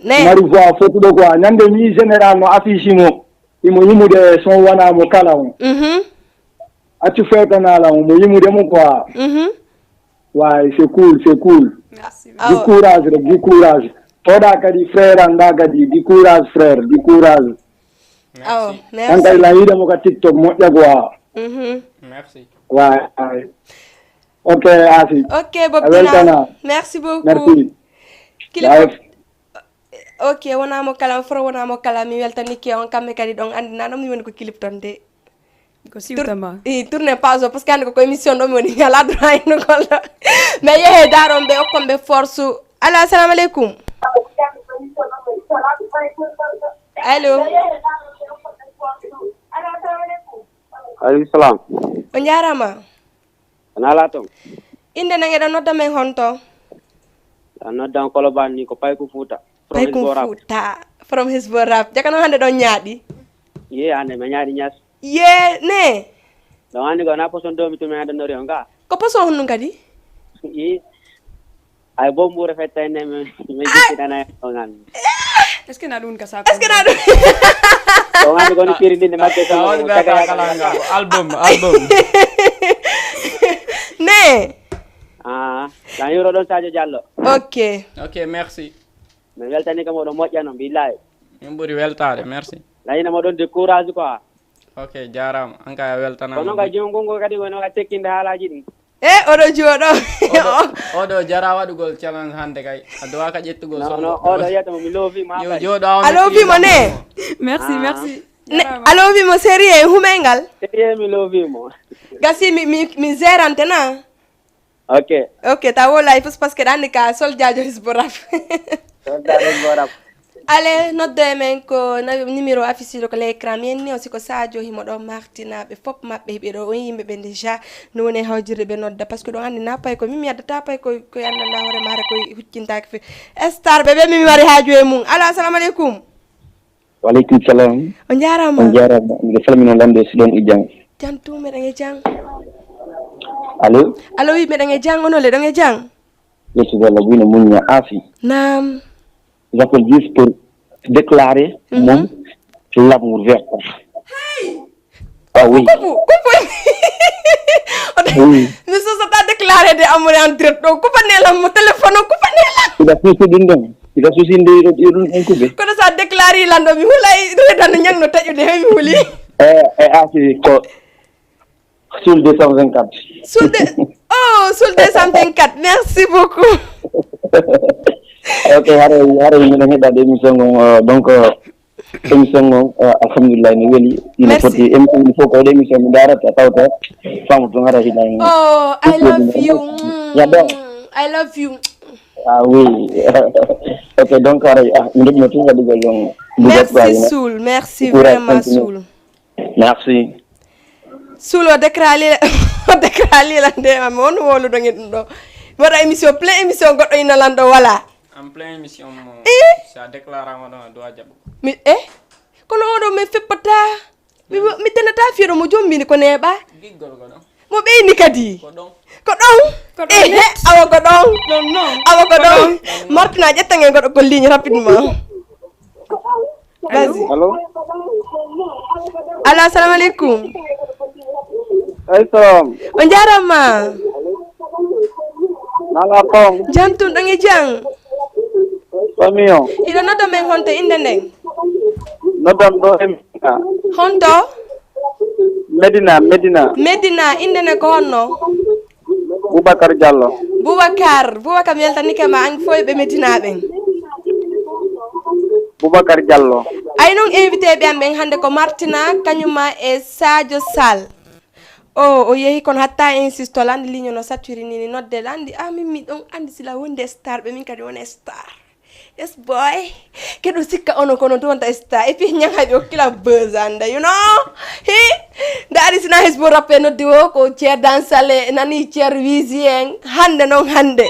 Ne. Mari voix fotuɗo quoi. Ñande mi général no affiche mo. Imo yimude son wana mo kala on. Mhm. Accu fetanala on, mo yimude mo quoi. Mhm. Ouais, c'est cool, c'est cool. Merci. Du courage rek, du courage. Oɗa kadi frère an ɗa kadi, du courage frère, du courage. Awa, merci. An kadi lan yiɗa mo ka TikTok moƴƴa quoi. Mhm. Merci. Ouais, ouais. Ok, Asi. Ok, Bob Dina. Merci beaucoup. Merci. Kila. Ok, wonaa mo kala, on foro wonaa mo kala, mi weltanike on, kamɓe kadi ɗon anndi na ɗon mi woni ko clip ton de. Ko siwta ma. I tourne page o, parce que hannde ko, ko émission ɗo mi woni, mi alaa droit innugol ɗo. Mais yehe daaron ɓe, okkon ɓe force. Allo, assalamu aleykum. Allo. Aleykum salam. On jaaraama. Ana alaa ton? Innde nden eɗon nodda men honto? A noddan Kolobaan ni ko Payku Fuuta. From Payku Hezbo Rap. Fuuta. From Hezbo Rap. Jaka no hannde ɗon ñaaɗi? Ye, hannde mi ñaaɗi ñas. Ye, ne? Ɗon anndi ko na poson domi tumi hannde nori on ga. Ko poson honɗun kadi? Ye. Ay, bon, ɓure fetta ene, mi, mi jikkinana on an. Est-ce que na ɗun ka sako? Est-ce que na ɗun? On an ko ni firi ɗin, makke. A woni ɓe ata kala nga. Album, album. Ne? Ah, kan yuro ɗon Sadio Diallo. Ok. Ok, merci. Mi weltani ka moɗon moƴƴa non, billahi. Min ɓuri weltaade, merci. Layina moɗon de courage quoi. Ok, jaaraama. An kay a weltanaama. Kono ka jiwo ngon kadi woni ka tekkinde haalaaji ɗin. E, oɗo jooɗo. Oɗo, oɗo jara waɗugol challenge hannde kay. A dowa ka ƴettugol. No, songo. No, oɗo yiyata mo mi loofi ma. Yo kay. Jooɗo a. A loofi mo ne? Merci, ah, merci. Ne, jaaraama. A loofi mo sérieux e humay ngal? Sérieux mi loofi mo. Gasi mi, mi, mi gérante na. Ok. Ok, ta wo live, parce que ɗan ka soldaajo Hizbo Rap. Soldaajo Hizbo Rap. Ale, noddo e men ko na-, numéro affiché ɗo ko l'écran. Mi enni aussi ko Sadio himo ɗo, Martina, ɓe fop maɓɓe hiɓe ɗo. On yimɓe ɓe déjà, no woni e hawjirde ɓe nodda, parce que ɗo anndi na pay ko Mimi addata pay ko, ko anndanɗaa hoore maare ko huccintaake fe. Star ɓe ɓe Mimi mari haaju e mum. Allo, assalamu aleykum. Wa aleykum salam. On jaaraama. On jaaraama. Miɗo salmina lamɓe si ɗon e jam. Jam tun, meɗen e jam. Allo? Allo, wi meɗen e jam, onon le ɗon e jam? Yeeso Bello, Buyno Muñña Afi. Naam. J'appelle juste pour déclarer, mhm, mon l'amour vert. Hey! Ah oui. Kupu, kupu. Oui. Mi sosata déclaré de amour en direct ɗo. Kupanee lan mo téléphone o, kupanee lan. Ida suusi ɗin ɗon. Ida suusi nde iɗo, iɗo ɗum ɗon kuɓe. Kono sa déclaré lan ɗo, mi hulay, redan no ñang no taƴude, he mi huli. Eh, eh, ah, si ko Soul deux cent vingt-quatre. Soul deux, oh, Soul deux cent vingt-quatre. Merci beaucoup. Ok, hare, hare, miɗen heɗaade émission on, euh, donc, euh, émission on, euh, alhamdulillah, ne weli. Ina, merci, foti émission, il faut ko waɗi émission, mi daarata, tawta, faamu tun hara hiɗa. Oh, I love you. Ya, bon. Mm, I love you. Ah oui. Ok, donc, hare, ah, mi ɗum no tun waɗugol ɗon. Merci, Soul. Merci vraiment, Soul. Merci. Suulo déclaré, o déclaré lan de, mais on woluɗon e ɗum ɗo. Mi waɗa émission, plein émission, goɗɗo ina lan ɗo wala. En plein émission mo. Eh? Sa déclarama ɗon, a doit jaɓo. Mi, eh? Kono oɗo mi feppata. Mi, mi tenata fiyo mo jombini ko neɓa. Giggol ko ɗon. Mo ɓeyni kadi. Ko ɗon. Ko ɗon? Ko ɗon. Eh, net. Awa ko ɗon. Ɗon non. Awa ko ɗon. Ko ɗon. Martina, ƴettan e goɗɗo ko ligne rapidement. Vas-y. Allo? Allo, assalamu aleykum. Aleykum salam. On jaaraama. Nanga pom. Jam tun ɗon e jam. Famille on. Iɗo noddo men honto innde nden? Noddan ɗo e Medina. Honto? Medina, Medina. Medina, innde nden ko honno? Boubacar Diallo. Boubacar, Boubacar, mi weltanike ma, an fow e ɓe Medina ɓen. Boubacar Diallo. Ay non, invité ɓe am ɓen hannde ko Martina, kañuma e Sadio Sall. O, o yehi kono hatta insisto, lanndi ligne no saturé ni, ni nodde lanndi, ah, min mi ɗon anndi sila wonde star ɓe, min kadi woni star. Yes, boy. Keɗo sikka ono kono to wonta star. Et puis, ñaŋ hay ɓe okkila buzz anda, you know? Hi? Nda ari sina Hizbo Rap e noddi wo ko Ceer Dansale, nani Ceer Wizi en. Hande non hande.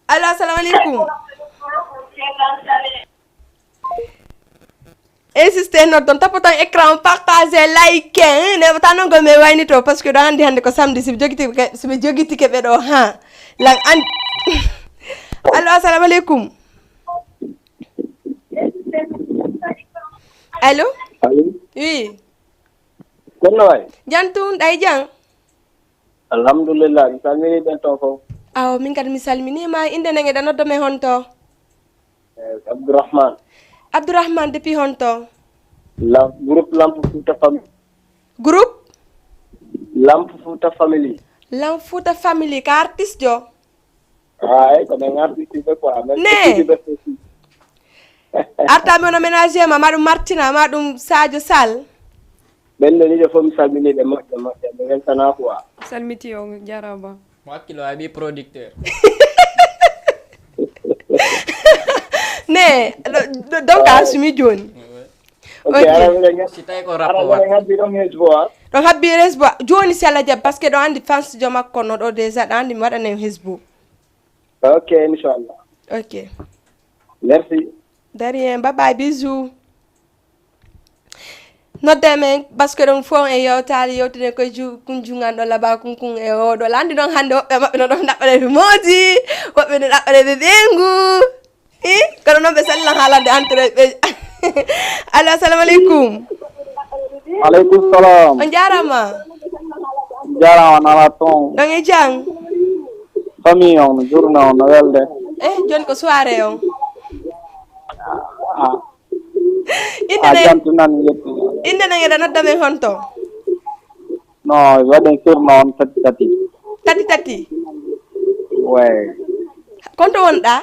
Allo, assalamu aleykum. Insistez noddon, tapoton écran, partagez, likez, hein, ne wata non ko mi waynito, parce que ɗo hande, hande ko samedi, si ɓe jogiti ke, si ɓe jogiti ke ɓe ɗo, ha, lan an-, allo, assalamu aleykum. Allo? Allo? Oui. Kono way? Jam tun, ɗay jam? Alhamdulillah, mi salmini ɓen ton fof. Awo, min kadi mi salmini ma, innde nden eɗa noddo men honto? Eh, Abdourahmane. Abdourahmane, depuis honto? La, groupe Lamp Fouta Family. Groupe? Lamp Fouta Family. Lamp Fouta Family, ka artiste jo? Ay, ko men artiste ɓe quoi, men ne? Artiste ɓe aussi. Arta mi wona ménager ma, ma ɗum Martina, ma ɗum Sadio Sall. Ɓen ɗon ɗiɗo fof mi salminii ɓe moƴƴo moƴƴo, ɓe weltanaa quoi. Salmiti on, jarama. Mo hakkilo abi producteur. Ne, ɗo, ɗo, donc a sumi jooni. Ok, ok. Ara mbiɗa ña-, si tawi ko ara rapport mbiɗa ngabbi ɗon hesbo, ah. Ɗon habbi hesbo. Jooni si Allah jaɓi, parce que ɗo anndi fans jo makko no ɗo déjà, ɗo anndi mi waɗanay hesbo. Ok, inchallah. Ok. Merci. De rien, bye bye, bisous. Nodde men, parce que ɗum fof en yewtaali, yewtiden koye ju-, kun jungan ɗo laba kun kun e oo ɗo. Lanndi ɗon hannde woɓɓe maɓɓe no ɗon ɗaɓɓere ɓe moodi, woɓɓe no ɗaɓɓere ɓe ɓeyngu. I, kono noon ɓe sallan haalande entrée ɓe. Allo, assalamu aleykum. Aleykum salam. On jaaraama. Jaaraama, nala toon. Ɗon e jam. Famille on, journée on, no welde. Eh, jooni ko soirée on. Ah. Innde a ne, jantu nan yetti. Innde ne ngeɗa nodda men honto? No, waɗen sur non tati tati. Tati tati? Ouais. Konto wonɗa?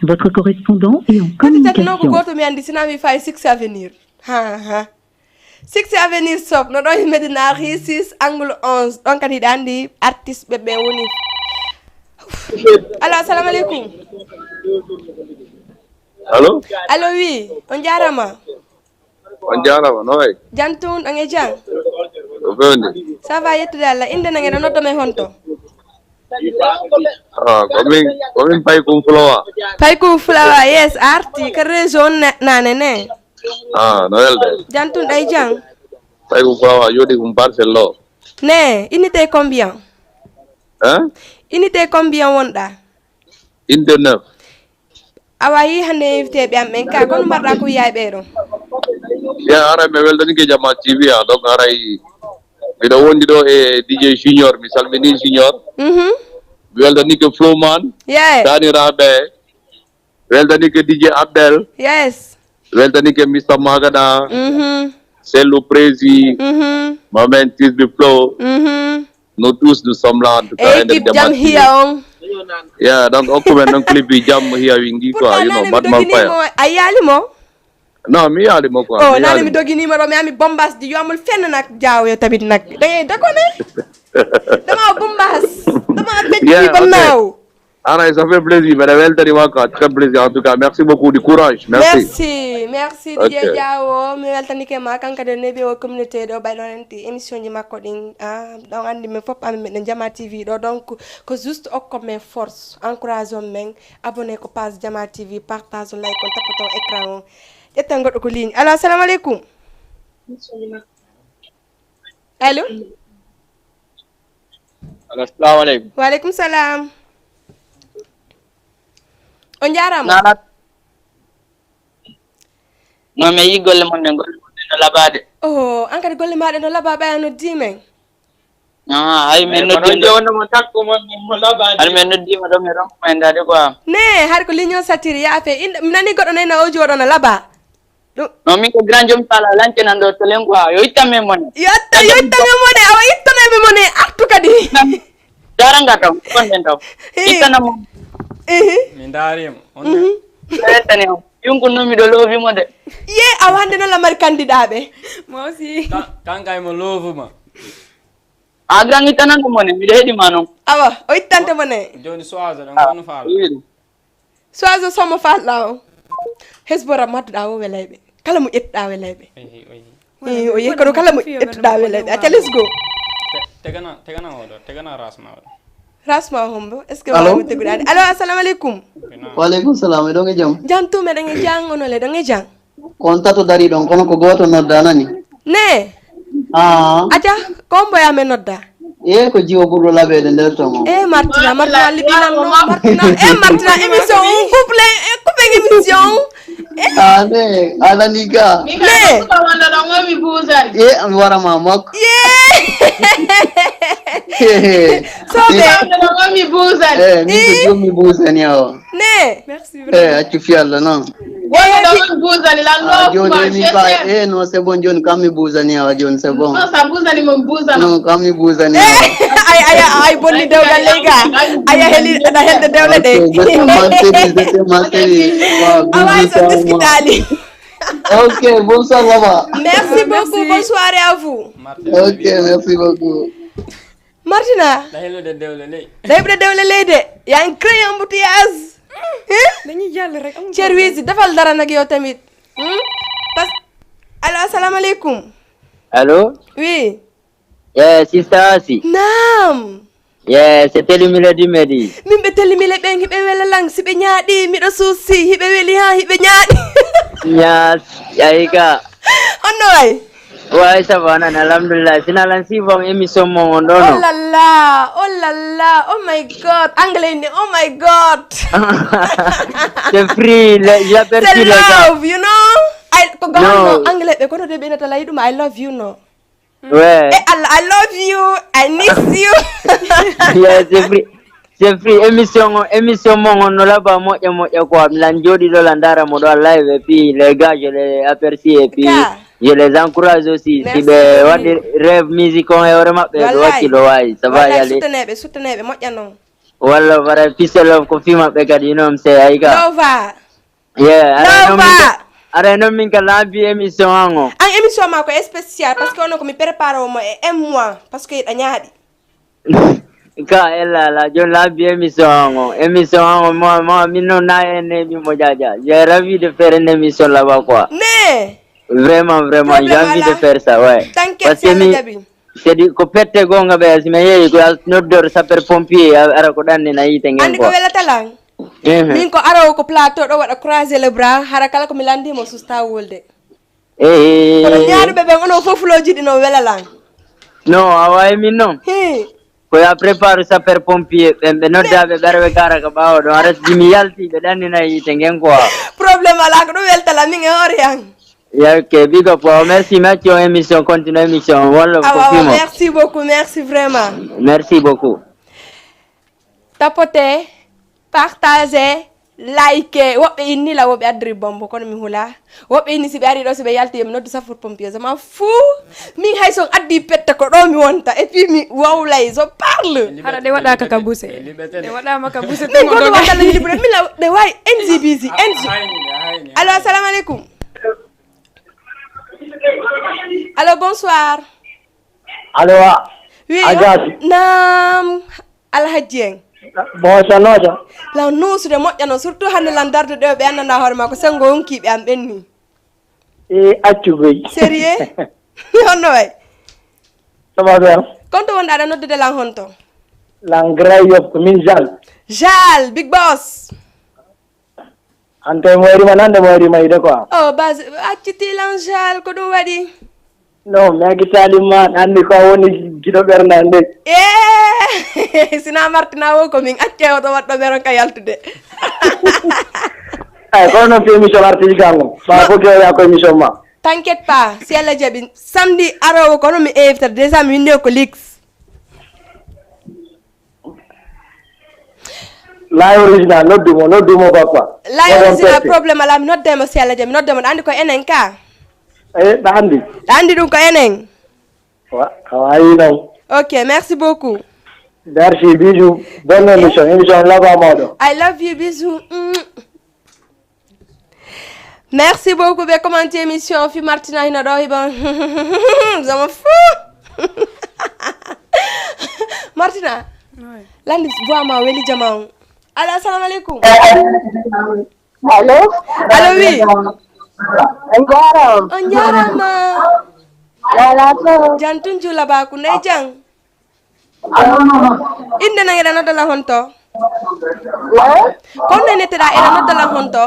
Votre correspondant est en communication. Tati tati non ko gooto mi anndi, sinaa mi fayi Six Avenue. Ha, ha. Six Avenue Shop, no ɗon e Medina rue six, angle onze. Ɗon kadi hiɗa anndi artiste ɓe ɓe woni. Allo, assalamu aleykum. Allo? Allo, oui, on jaaraama. On jaaraama, no wayi? Jam tun, ɗon e jam? Ko fewndi? Ça va, yettude Allah. Innde na ngeɗa nodda men honto? Ah, ko min, ko min Paykun Fulawa. Paykun Fulawa, yes, arti, ka région na-, nane ne. Ah, no welde? Jam tun, ɗay jam? Paykun Fulawa, jooɗi kum parcelle o. Ne, unité combien? Hein? Unité combien wonɗa? Unité neuf. Awa, yi hannde invité ɓe am ɓen ka, kono mbarɗa ko wiya e ɓee ɗon? Ya, aray mi weltanike Jama T V, ah, donc aray miɗo wondi ɗo e D J Junior, mi salmini Junior. Mhm. Mi weltanike Flowman, yeah, taaniraaɓe, weltanike D J Abdel. Yes. Weltanike Mister Magada, mhm, Sellu Prezi, mhm, Mamen Tisbi Flow. Mhm. Nous tous, nous sommes là, en tout cas, e équipe Jam Hiya on. Yeah, donc, okku men non clip bi Jam Hiya wingi, quoi, you know, Madman Fire. A yiyaali mo? Non, mi yiyaali mo, quoi. Oh, mi yiyaali mo. Nani mi doginii mo ɗo, mi ami bombas di, yo amul fenn nag, jaawo yo tamit nag. Da ngay déconner. Dama bombas. Dama fecc, yeah, ba okay. Naaw. Ana, ça fait plaisir, mbeɗa weltani ma quoi, très plaisir en tout cas, merci beaucoup, du courage, merci. Merci, merci, ok. D J Diawo, mi weltanike ma, kanko de neeɓi o communauté ɗo, ɓay ɗon enti émission ji makko ɗin, ah, ɗon anndi men fof, amin meɗen Jama T V ɗo, donc ko juste okko men force, encourage on men, abonné ko page Jama T V, partage on, like on, tapoton écran on, ƴetten goɗɗo ko ligne. Allo, assalamu aleykum. Allo? Allo, assalamu aleykum. Wa aleykum salam. On jaaraama. Naanat. No, mi yii golle mon ɗen, golle mon ɗen no labaade. Oh, an kadi golle maa ɗen no labaa, ɓay a noddii men. Ah, hay men noddii mo. Hay men noddii mo ɗo, mi ronku mo endaade quoi. Ne, hari ko ligne on satiri, yaafe. Inde, mi nani goɗɗo nena o jooɗo no labaa. Ɗum. Non, min ko grand jom sala lance nan ɗo telen quoi. Yo ittan men mone. Yo itta, yo ittan men mone. Awa ittanay men mone. Artu kadi. Daranga taw, kon den taw. Ittana mo. Ihi. Mi ndaari mo. On ne? Mhm. Ɓeetani mo. Yunku non miɗo loofi mo de. Ye, awa hannde non la mari candidat ɓe. Moi aussi. Kan-, kan kay mo loofu ma. A grand ittanan ɗum mone, miɗo heɗi ma non. Awa, o ittante mone. Jooni Soise ɗon, ah, kono faala. Soise, somo falla o. Hesbora madduɗa o welay ɓe. Kala mo ƴettuɗa welay ɓe. Ehi, ehi. Eh, o yehi kono kala mo ƴettuɗa welay ɓe. Acca, let's go. Te-, tegana, tegana o ɗo, tegana rasma o ɗo. Rasma hombo? Est-ce que allo? Waawi tegude ade? Allo, assalamu aleykum. Wa aleykum salam, e ɗon e jam? Jam tu, meɗen e jam, onon le ɗon e jam? Ko on tato dari ɗon, kono ko gooto nodda nani? Ne? Ah. Aja, ko on mboya men nodda? E ko jiwo ɓurɗo laɓeede nder ton o. E Martina, Martina liɓinan no, Martina. E Martina, émission on couple, e couple émission on. E? Ah, ne, a nani ka? Ne? Suka wonno ɗon o mi buusani. E, mi wara ma makko. Ye! Soɓe. Suka wonno ɗon o mi buusani. E, min ko jom mi buusani awa. Ne? Merci vraiment. E, accu fi Allah non. Wonde ɗo min buusani lan. Ah, non, jooni ma, mi je fa-, t'aime. Eh, non, c'est bon, jooni kam mi buusani awa, jooni c'est bon. Non, sa buusani mo, mi buusano. Non, kam mi buusani awa. Ay, ay, ay, bonni dewgal ley ga. Ay, a heli, aɗa helde dewle ɗe. Ok, je te masterise, je te masterise. Waaw, awa, bisous, so ciao, moi. Deskitaali. Ok, bonsoir, maman. Merci beaucoup, merci. Bonne soirée à vous. Ok, merci beaucoup. Martina. Ɗa heɓude dewle ley. Ɗa heɓude dewle ley de. Yaa ngi créé embouteillage. Hein? Dañuy jàll rek, amul problème. Thierno Wizi, defal dara nag yow tamit. Hmm? Pas-, allo, assalamu alaikum. Allo? Oui. Yeah, sister Asi. Naam. Yeah, c'est Telimile Dimedi. Min ɓe Telimile ɓen, hiɓe wela lan, si ɓe ñaaɗi, miɗo suusi, hiɓe weli haa, hiɓe ñaaɗi. Ñaas, yayi ka. Honno wayi? Way, ça va, nana, alhamdulillah. Sina lan si bon émission mo on ɗo, no? Oh là là, oh là là, oh my God. Anglais ni, oh my God. C'est free, le, j'aperçus les gars. C'est love, you know? I, ko gawano anglais ɓe, kono de ɓe nata lay ɗum, "I love you," no? Ouais. Eh, Allah, I love you, I miss you. Yeah, c'est free. C'est free. Émission, émission mo on no laba moƴƴa moƴƴa quoi. Mi lan jooɗi ɗo lan ndaara mo ɗo live et puis les gars, je les aperçus et puis je les encourage aussi. Merci. Si ɓe waɗi rêve musique on e hoore maɓɓe, ɓe wakkilo wawi. Ça va y aller. Wallahi, soutenez ɓe, soutenez ɓe, moƴƴa non. Walla bara peace and love ko fii maɓɓe kadi, you know what I'm saying? Ayi ka. Love. Yeah, aray non min ka, aray non min ka laabi émission an o. An émission ma ko spécial, parce que ono ko mi prépare o mo e un mois, parce que hiɗa ñaaɗi. Ka ella la, jon laabi émission an o. Émission an o, mo, mo, min non na en ne mi mo jaja. J'ai envie de faire une émission là-bas, quoi. Ne. Vraiment, vraiment, j'ai envie de faire ça, ouais. T'inquiète, parce que mi, c'est di ko pette gonga ɓe, si mi yeeyi ko al-, noddor sapeur pompier, a-, ara ko ɗanni na yiite ngen. Andi ko quoi. Welata lan? Mhm. Min ko arowo ko plateau ɗo waɗa croiser les bras, hara kala ko mi landi mo susta wolde. Eh, eh, kono eh, eh. Ñaaɗuɓe ɓen, onon fof fulooji ɗi no wela lan. Non, a wawi min non. Hi. Ko ya prépare sapeur pompier ɓen, ɓe nodda ɓe ɓerɓe gara ka ɓawo ɗon, ara si mi yalti ɓe ɗanni na yiite ngen quoi. Problème ala, ko ɗum welta lan min e hoore an. Yeah, ok, big up. Waaw, merci, merci on émission, continue émission. Walla ko fimo. Merci beaucoup, merci vraiment. Merci beaucoup. Tapoter, partager, liker. Woɓɓe inni la, woɓɓe addiri bombo, kono mi hula. Woɓɓe inni si ɓe ari ɗo, si ɓe yalti, yo mi noddu sapeur pompier. Je m'en fous. Min hay son addi pette ko ɗo mi wonta. Et puis mi wawlay, je parle. Hara ɗe waɗaka ka buse. Ɗe waɗama ka buse. Min ko ɗum waɗa la yidi bure. Min la, ɗe wawi N G B Z, N G. Allo, assalamu alaikum. Allô, bonsoir. Allô, oui, Adjati. Naam, Alhaji en. Bon, ça va? Lan nuusude moƴƴa non, surtout hannde lan darde ɗo, ɓe anndanɗaa hoore maa ko senngo wonkii ɓe an ɓenni. E accu goy. Sérieux? Honno way? Ça va bien. Konto wonɗaa aɗa noddude lan honto? Lan Grand Yoff ko min Jal. Jal, Big Boss. An kay mo wayri ma nande mo wayri ma ide quoi. Oh, base, acciti lan Jal, ko ɗum waɗi? Non, mi accitaali ma, anndi ko a woni giɗo ɓernde an de. Eh, sina Martina wo ko min acce o to waɗɗo ɓeron ka yaltude. Ay, kono non fi émission artiste kan o. Ba ko ke ya ko émission ma. T'inquiète pas, si Allah jaɓi, samedi arowo kono mi invita, déjà mi windi ko Lix. Laay original, noddu mo, noddu mo, papa. Laay original, problème alaa, mi nodday mo si Allah jaɓi, mi nodday mo, ɗa anndi ko enen ka? Eh, ɗa anndi? Ɗa anndi ɗum ko enen? Wa, a waawi non. Ok, merci beaucoup. Merci, bisous. Bonne émission, émission laba mawɗo. I love you, bisous. Mm. Merci beaucoup, ɓe commenté émission fi Martina hino ɗo hiɓa. Zama fou. Martina. Oui. Landi voix ma weli jama on. Allo, assalamu alaikum. Allo? Allo, oui. On jaaraama. On jaaraama. Voilà ko. Jan tun juula ba ku ndey jan. Innde nan eɗa nodda lan honto? Eh? Ko honno inneteɗaa, eɗa nodda lan honto?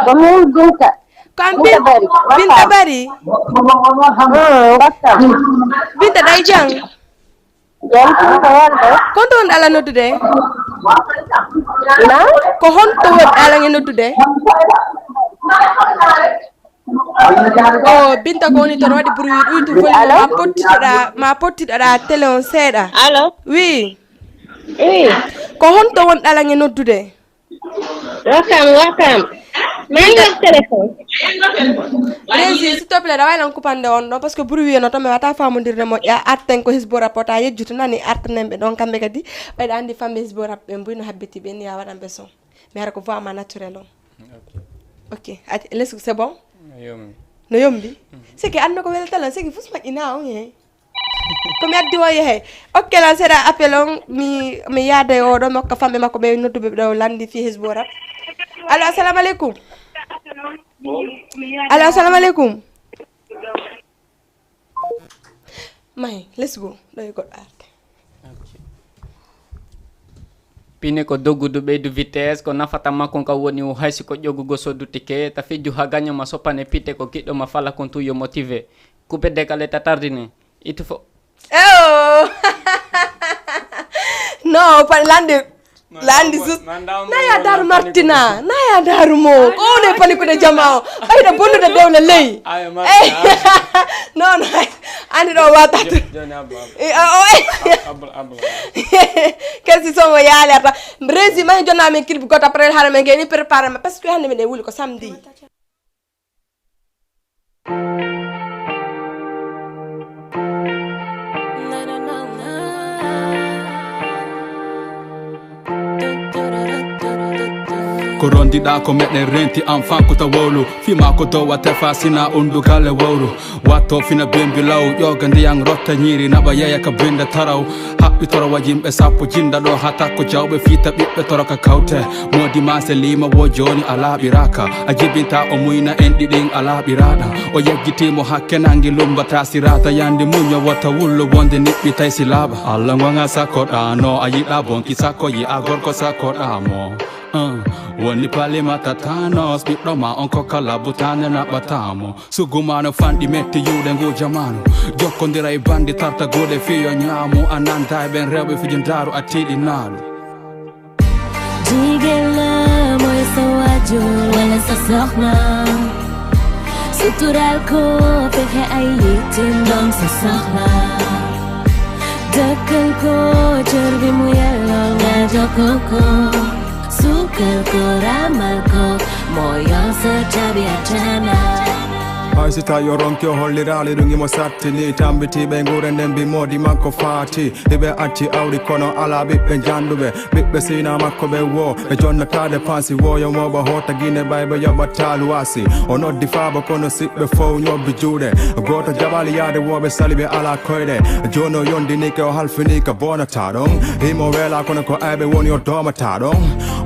Ko min Binta. Ko an Binta Bin-, Bari. Binta Bari? Hmm, Ngakka. Binta ɗay jang? Jam tigi ko wonde. Ko honto wonɗaa lan noddude? Na? Ko honto wonɗaa lan e noddude? Oh, Binta ko woni toon waɗi bruit, ɗuytu volume. Allo? Ma pottitoɗaa, ma pottitoɗaa télé on seeɗa. Allo? Oui. Oui. Ko honto wonɗaa lan e noddude? Welcome, welcome. Maa ngi wax téléphone. Prési, s'il te plaît, daway lan kupande on ɗon, parce que bruit no to mi wata famondirde moƴƴa, arten ko Hisbo Rap o ta yejjutu nani artenen ɓe ɗon kamɓe kadi, ɓayɗa andi famɓe Hisbo Rap ɓe mbuy no habbiti ɓe ni a waɗan ɓe son. Mi ara ko voix ma naturel on. Ok. Ok, ati, let's go, c'est bon? No yombi. No yombi? C'est que anno ko weltalan, c'est que fus ma ina on he. Ko mi addi o yehe. Ok, lan seeɗa appel on, mi, mi yaada e oɗo, mi hokka famɓe makko ɓe nodduɓe ɗo landi fi Hisbo Rap. Allo, assalamu alaikum. Allo, assalamu alaikum. Mahi, let's go. Ɗo e goɗɗo arde. Pine ko doggudu ɓeydu vitesse, ko nafata makko ka woni o haysi ko ƴogugo soddu tike, ta fijju ha gaño ma soppane pite ko giɗɗo ma fala kon tu yo motivé. Coupé décalé ta tardine. Itu fo. Oh! No, pa landi, landi sus. Naya dar Martina, naya dar mo. Ko ne pani ko de jama o. Ay da bonu da dewna ley. Ay, Martina. Eh, no, no. Ani do wata. Joni abba. Eh, oh, oh. Abba, abba. Kasi songo yale ata. Rezi man jona men clip gota après hara men geni préparer ma parce que hande men de wuli ko samedi. Ko rondiɗaa ko meɗen renti an fankuta wowlu. Fima ko dow a tefa sina undugal e wowru. Watto fina bembi law ƴoga ndiyan rotta ñiiri naɓa yeya ka benda taraw. Haɓɓitoro wa yimɓe sappo jinda ɗo ha takko jawɓe fiita ɓiɓɓe toro ka kawte. Modi ma se lima wo joni a laaɓiraka. A jibinta o muyna en ɗiɗin a laaɓiraɗa. O yeggitimo hakke nangi lumbata sirata yande muño wota wullo wonde niɓɓitay si laaɓa. Allah gonga sakkoɗa no a yiɗa bonki sakko yi'a gorko sakkoɗa mo. Uh, woni palima tatanos ɓiɗɗo ma on ko kala butande naɓɓatamo. Sugumano fanɗi metti yuɗe ngu jamanu. Jokkondira e bandi tarta gude fiyo ñaamu a nanda e ɓen rewɓe fijindaaru a tiiɗi naalu. Jigéen la mooy sa waajur wala sa soxna. Suturaal ko fexe ay yitteem doon sa soxna. Dëkkal ko cër bi mu yelloo nga jokkoo ko. Sukkal ko ramal ko moo yor sa caabi àjjana. Hay si tawi o ronki o holliraali ɗum imo sattini tambitiiɓe nguure nden mbi moodi makko faati. Hiɓe acci awdi kono alaa ɓiɓɓe janɗuɓe. Ɓiɓɓe sina makko ɓe wo ɓe jonnataade pansi woyo mo ɓa hoota gine ɓay ɓe yoɓa taaluwasi. O noddi faaba kono siɓɓe fow ñobbi juuɗe. Gooto jaɓaali yaade wo ɓe sali ɓe alaa koyɗe. Jooni o yondinike o halfinike bonata ɗon. Himo weela kono ko ayɓe woni o doomata ɗon.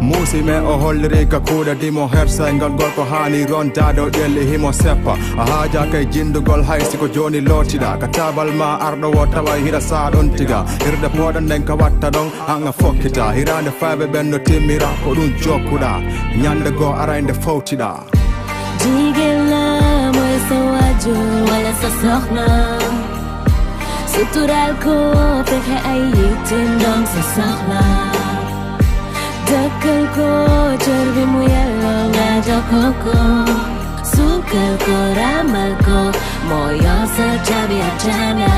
Muusi men o holliri ka kuuɗe dimo hersay ngal gorko haani rondaade o ƴelli himo seppa. A haajaaka e jindugol hay si ko jooni lootiɗa. Ka taabal ma arɗo wo tawa e hiɗa saa ɗon tiga. Hirde pooɗa nden ka watta ɗon an a fokkita. Hiraande fayɓe ɓen no timmira ko ɗum jokkuɗa. Ñande goo araynde fowtiɗa. Jigéen la mooy sa waajur wala sa soxna. Suturaal ko fexe ay yitteem doon sa soxna. Dëkkal ko cër bi mu yelloo nga jokkoo ko. Sukkal ko ramal ko moo yor sa caabi àjjana.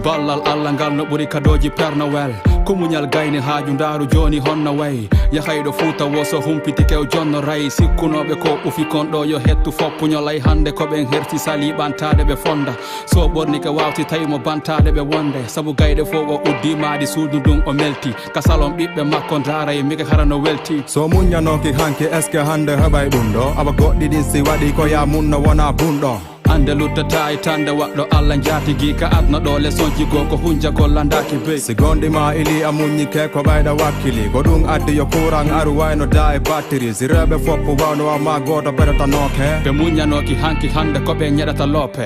Ballal Allah ngal no ɓuri kadooji Père Noël. Ko muñal gayni haaju ndaaru jooni honno way. Yahayɗo Fuuta wo so humpitike o jonno ray. Sikkunooɓe ko ufi kon ɗo yo hettu foppu ñolay hannde ko ɓen herti sali ɓantaade ɓe fonda. So ɓornike wawti tawi mo bantaade ɓe wonde. Sabu gayɗe fof o uddi maadi suudu ndun o melti. Ka salon ɓiɓɓe makko ndaara e mike hara no welti. So muññanooki hanki est-ce que hannde heɓay ɗum ɗo? Awa goɗɗi ɗin si waɗi ko ya mun no wona bunɗo. Annde luttata e tande waɗɗo Allah njaatigi ka adna ɗo lesonji goo ko hunja gollandaaki bey. Si gonɗi ma ili a muññike ko ɓayɗa wakkili. Ko ɗum addi yo kuran aru wayno da e battiri. Si rewɓe fof wawno amma gooto ɓeɗotanooke. Ɓe muññanooki hanki hannde ko ɓe ñeɗata loope.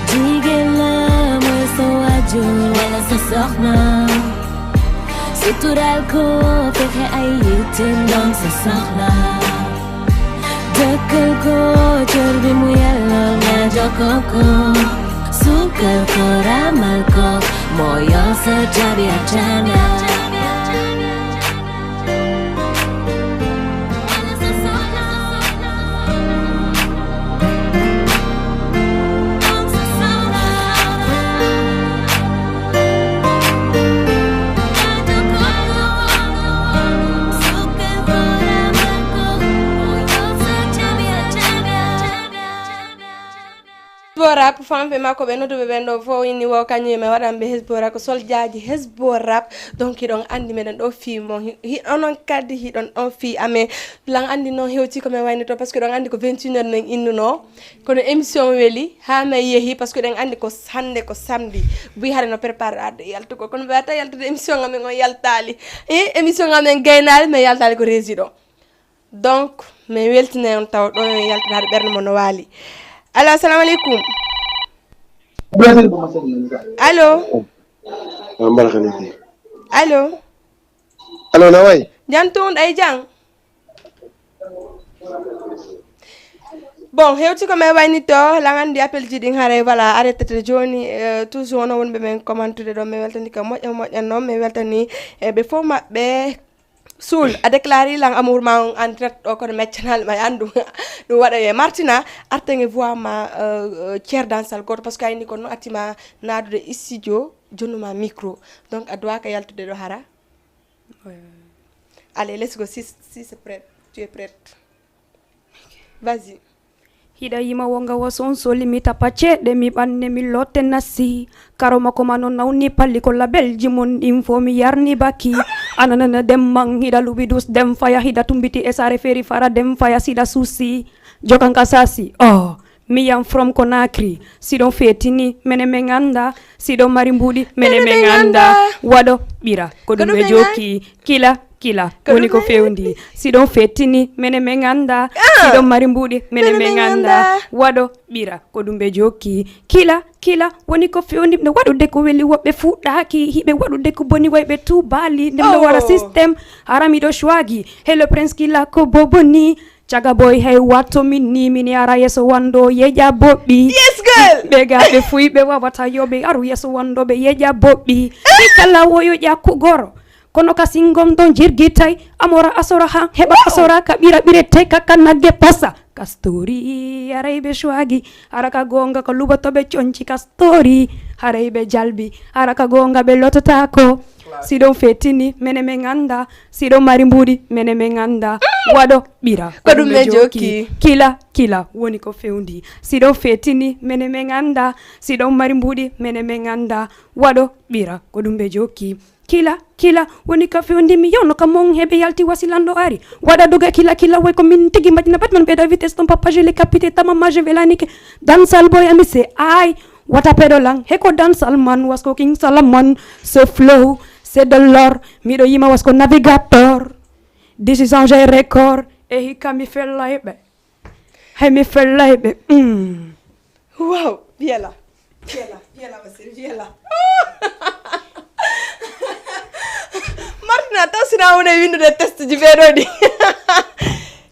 Jigéen la mooy sa waajur wala sa soxna. Suturaal ko fexe ay yitteem doon sa soxna. Dëkkal ko cër bi mu yelloo nga jokkoo ko. Sukkal ko ramal ko moo yor sa caabi àjjana. Rap, fanɓe makko ɓe nodduɓe ɓen ɗo fof inni wo kañum e men waɗan ɓe Hezbo Rap, ko soljaaji Hezbo Rap. Donc, hiɗon anndi meɗen ɗo fii mo, hi-, hi-, onon kadi hiɗon ɗon fii amen. Lan anndi noon hewti ko men wayni to, parce que ɗon anndi ko vingt et une heures men innuno. Kono émission weli, haa men yehi, parce que ɗen anndi ko hannde ko samedi. Buy hare no préparé arde yaltugol, kono ɓe wata yaltude émission amen on yaltaali. E émission amen gaynaali, men yaltaali ko rési ɗo. Donc, mi weltina on taw ɗo e yaltanaade ɓernde mon no waali. Allo, assalamu aleykum. Allo. Allo. Allo, na wayi? Jam tun, ɗay jam? Bon, hewti ko men waynito, lan anndi appel ji ɗin haray, voilà, arrêtete jooni, euh, toujours wono wonɓe men commentude ɗo, men weltani ka moƴƴa moƴƴa noon, men weltani, eh, ɓe fof maɓɓe. Soul, a déclaré lan amour ma on en direct ɗo, kono mi accanali ma, an ɗum, ɗum waɗa e Martina, arten e voix ma, euh, euh, ceer dansal gooto, parce que ayni kono non arti ma naadude studio, jonnu ma micro. Donc, a duwaaka yaltude ɗo hara? Ouais, ouais, ouais. Allez, let's go, si, si c'est prêt, tu es prête. Vas-y. Hiɗa yima wonga wo son soli mi tapa ceeɗe mi ɓanne mi lotte nasi. Karo makko ma non nawni palli ko labelji mon ɗin fo mi yarni baki. Ananana dem man hiɗa luɓi dus dem faya hiɗa tumbiti e sare feri fara dem faya siɗa susi. Jokan ka sasi, oh, mi yam from Conakry. Siɗon fetini, mene men anda. Siɗon mari mbuɗi, mene men anda. Waɗo ɓira, ko ɗum ɓe jokki. Kila, kila, woni ko fewndi. Siɗon fetini, mene men anda. Siɗon mari mbuɗi, mene men anda. Waɗo ɓira, ko ɗum ɓe jokki. Kila, kila, woni ko fewndi. No waɗude ko weli woɓɓe fuɗɗaki. Hiɓe waɗude ko boni wayɓe tubali. Ndem no wara système, hara miɗo shwagi. Hello Prince Kila, ko bobo ni. Caga boy, hey, watto min ni, mini ara yeso wando, yeƴa boɓɓi. Yes, girl! Ɓe ga ɓe fuy ɓe wawata yo ɓe aru yeso wando ɓe yeƴa boɓɓi. Ɗi kala woyo ƴakku goro. Kono ka singom ɗon jirgitay, amora asora han, heɓa asora ka ɓira ɓire te ka ka nagge pasa. Ka story, aray ɓe shwagi, ara ka gonga ka luba to ɓe conci ka story, aray ɓe jalbi, ara ka gonga ɓe lotata ko. Siɗon fetini, mene men anda, siɗon mari mbuɗi, mene men anda, waɗo ɓira, ko ɗum ɓe jokki. Kila, kila, woni ko fewndi. Siɗon fetini, mene men anda, siɗon mari mbuɗi, mene men anda, waɗo ɓira, ko ɗum ɓe jokki. Kila, kila, woni ka fewndi mi yewno ka mon heɓe yalti wasilanɗo ari. Waɗa doga kila, kila, woy ko min tigi majna Batman ɓeyda vitesse ton papa je le capite tama maje velanike. Dansal boy ami se ay. Wata peɗo lan, he ko dansal man, was ko King Solomon. Se flow, se de l'or, miɗo yima was ko navigator. This is Angers record, e hikka mi fella heɓe. Hay mi fella heɓe, mm. Wow, viens là. Viens là, viens là, ma chérie, viens là. Martina, taw sina wone windude test ji ɓeɗo ɗi.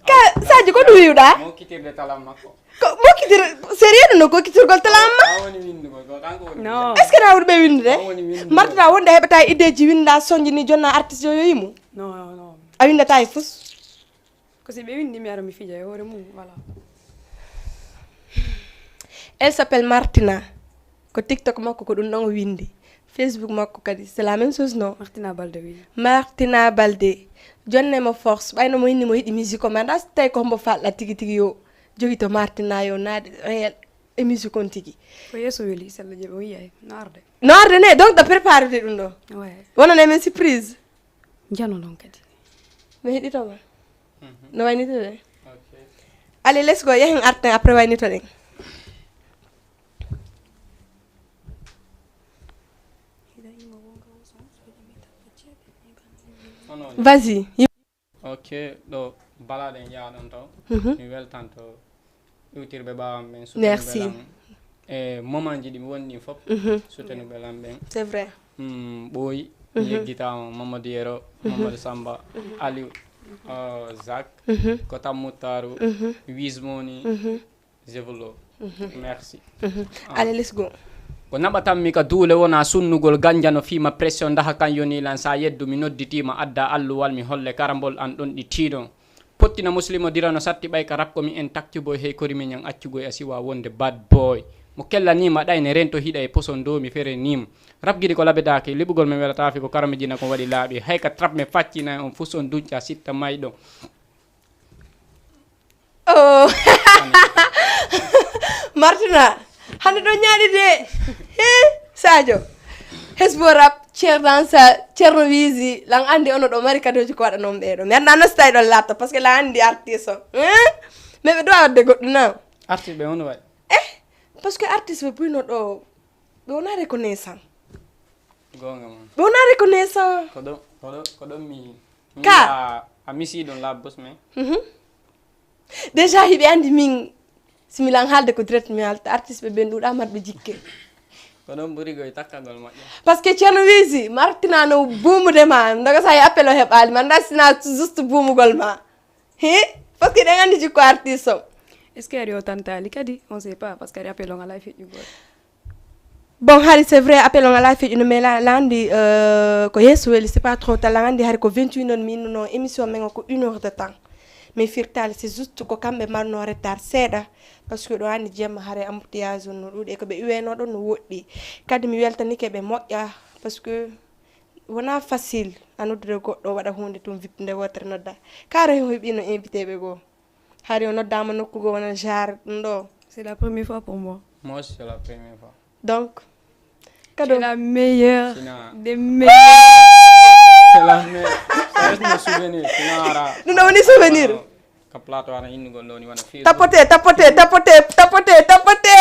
Ka, Sadio, ko ɗum wiwɗa? Mo kitirde talam makko. Ko, mo kitir, sérieux no ko kitirgol talam ma? A woni windugol, ko kanko woni windugol. Est-ce que na woni ɓe windude? A woni windugol. Martina wonde heɓata idée ji winda sonji ni jonna artiste yo yo yimu? Non, non, non. A windata e fus? Ko si ɓe windi mi ara mi fija e hoore mum, voilà. Elle s'appelle Martina. Ko TikTok makko ko ɗum ɗon o windi. Facebook makko kadi, c'est la même chose, non? Martina Balde, oui. Martina Balde. Jonne mo force. Ɓayno mo inni mo yiɗi musique o, ma nda so tawi ko hombo faɗɗa tigi tigi yo jogi to Martina yo naade réel e musique on tigi. Ko yeeso weli, sella je o yiyay, no arde. No arde ne, donc ɗo préparude ɗum ɗo. Ouais. Wonane men surprise. Jano non kadi. Mi heɗito ma. Mhm. No waynitude? Ok. Allez, let's go. Yahen arten après waynito ɗen. Vas-y. Ok, ɗo balaɗen yaha ɗon taw. Mhm. Mi weltanto iwtirɓe ɓaawam ɓen, merci. Sutenuɓe lan e moment ji ɗi mi woni ɗin fof. Mhm. Sutenuɓe lan ɓen. C'est vrai. Mm, ɓooyi, mhm, yeggitaama, Mamadou Yero, mhm, Mamadou Samba, mhm, Aliou, uh, Zak, mhm, ko Tammuttaru, mhm, Wismoni, mhm, Zevolo. Mhm. Merci. Mhm. Ah. Allez, let's go. Ko naɓatanmi ka duule wona sunnugol ganja no fiima pression daha kan yoni lan sa yeddu mi nodditima adda alluwal mi holle karambol an ɗon ɗi tiiɗon. Pottina muslimo dira no satti ɓay ka rap ko mi en takki boy hey kori miñan accugoy a siwa wonde bad boy. Mo kellanima ɗayne rento hiɗa e poson domi ferenima. Rap gidi ko labedaaki, liɓugol men welatafi ko kara mi jina ko waɗi laaɓi. Hay ka trap men faccina on fus on dunca sitta mayɗo. Oh. Martina, Hande ɗon ñaaɗi de. He, Sadio. Hesbo rap, Ceerno Ansa, Ceerno Wiisi, lan andi ono ɗo mari kadooji ko waɗanon ɓee ɗo. Mi anndaa no style ɗon laatta, parce que lan andi artiste on. Hein? Mais ɓe ɗo waɗde goɗɗum na. Artiste ɓe on waɗi. Eh, parce que artiste ɓe buyno ɗo, ɓe wona reconnaissant. Goonga mon. Ɓe wona reconnaissant. Ko ɗon, ko ɗon, ko ɗon mi, mi Ka. A, a misi ɗon la boss, mais Mhm. Déjà, hiɓe andi min, si mi lan haalde ko direct, mi haalta artiste ɓe ɓen ɗuuɗa marɓe jikke. Ko ɗon ɓuri goy takkagol moƴƴa. Parce que Ceerno Wiisi, mi artinaano buumude ma, ndaga sa e appel o heɓaali ma, nda sina juste buumugol ma. He? Parce que ɗen andi jikko artiste o. Est-ce que aɗa yo tantaali kadi? On sait pas, parce que aɗa appel on alaa e feƴƴugol. Bon, hari c'est vrai, appel on alaa feƴƴuno, mais la, la andi, euh, ko yeeso weli, c'est pas trop tard, la andi hari ko vingt et une heures mi innuno, émission men o ko une heure de temps. Mais firtaali, c'est juste ko kamɓe marno retard seeɗa, parce que ɗo andi jemma hari embouteillage on no ɗuuɗi, e ko ɓe iweno ɗon no woɗɗi. Kadi mi weltanike ɓe moƴƴa, parce que wona facile a noddude goɗɗo o waɗa hunde tun vip nde wotere nodda. Kare o heɓino invité ɓe goo. Hari o noddaama nokku goo wona genre ɗum ɗo. C'est la première fois pour moi. Moi aussi, c'est la première fois. Donc, kado. C'est la meilleure Sina. Des meilleures. C'est la meilleure. Ça reste mon souvenir. Sina ara. Ɗum ɗo woni souvenir. Ka plateau ana innugol ɗo ni wona fiir. Tapote, tapote, tapote, tapote, tapote.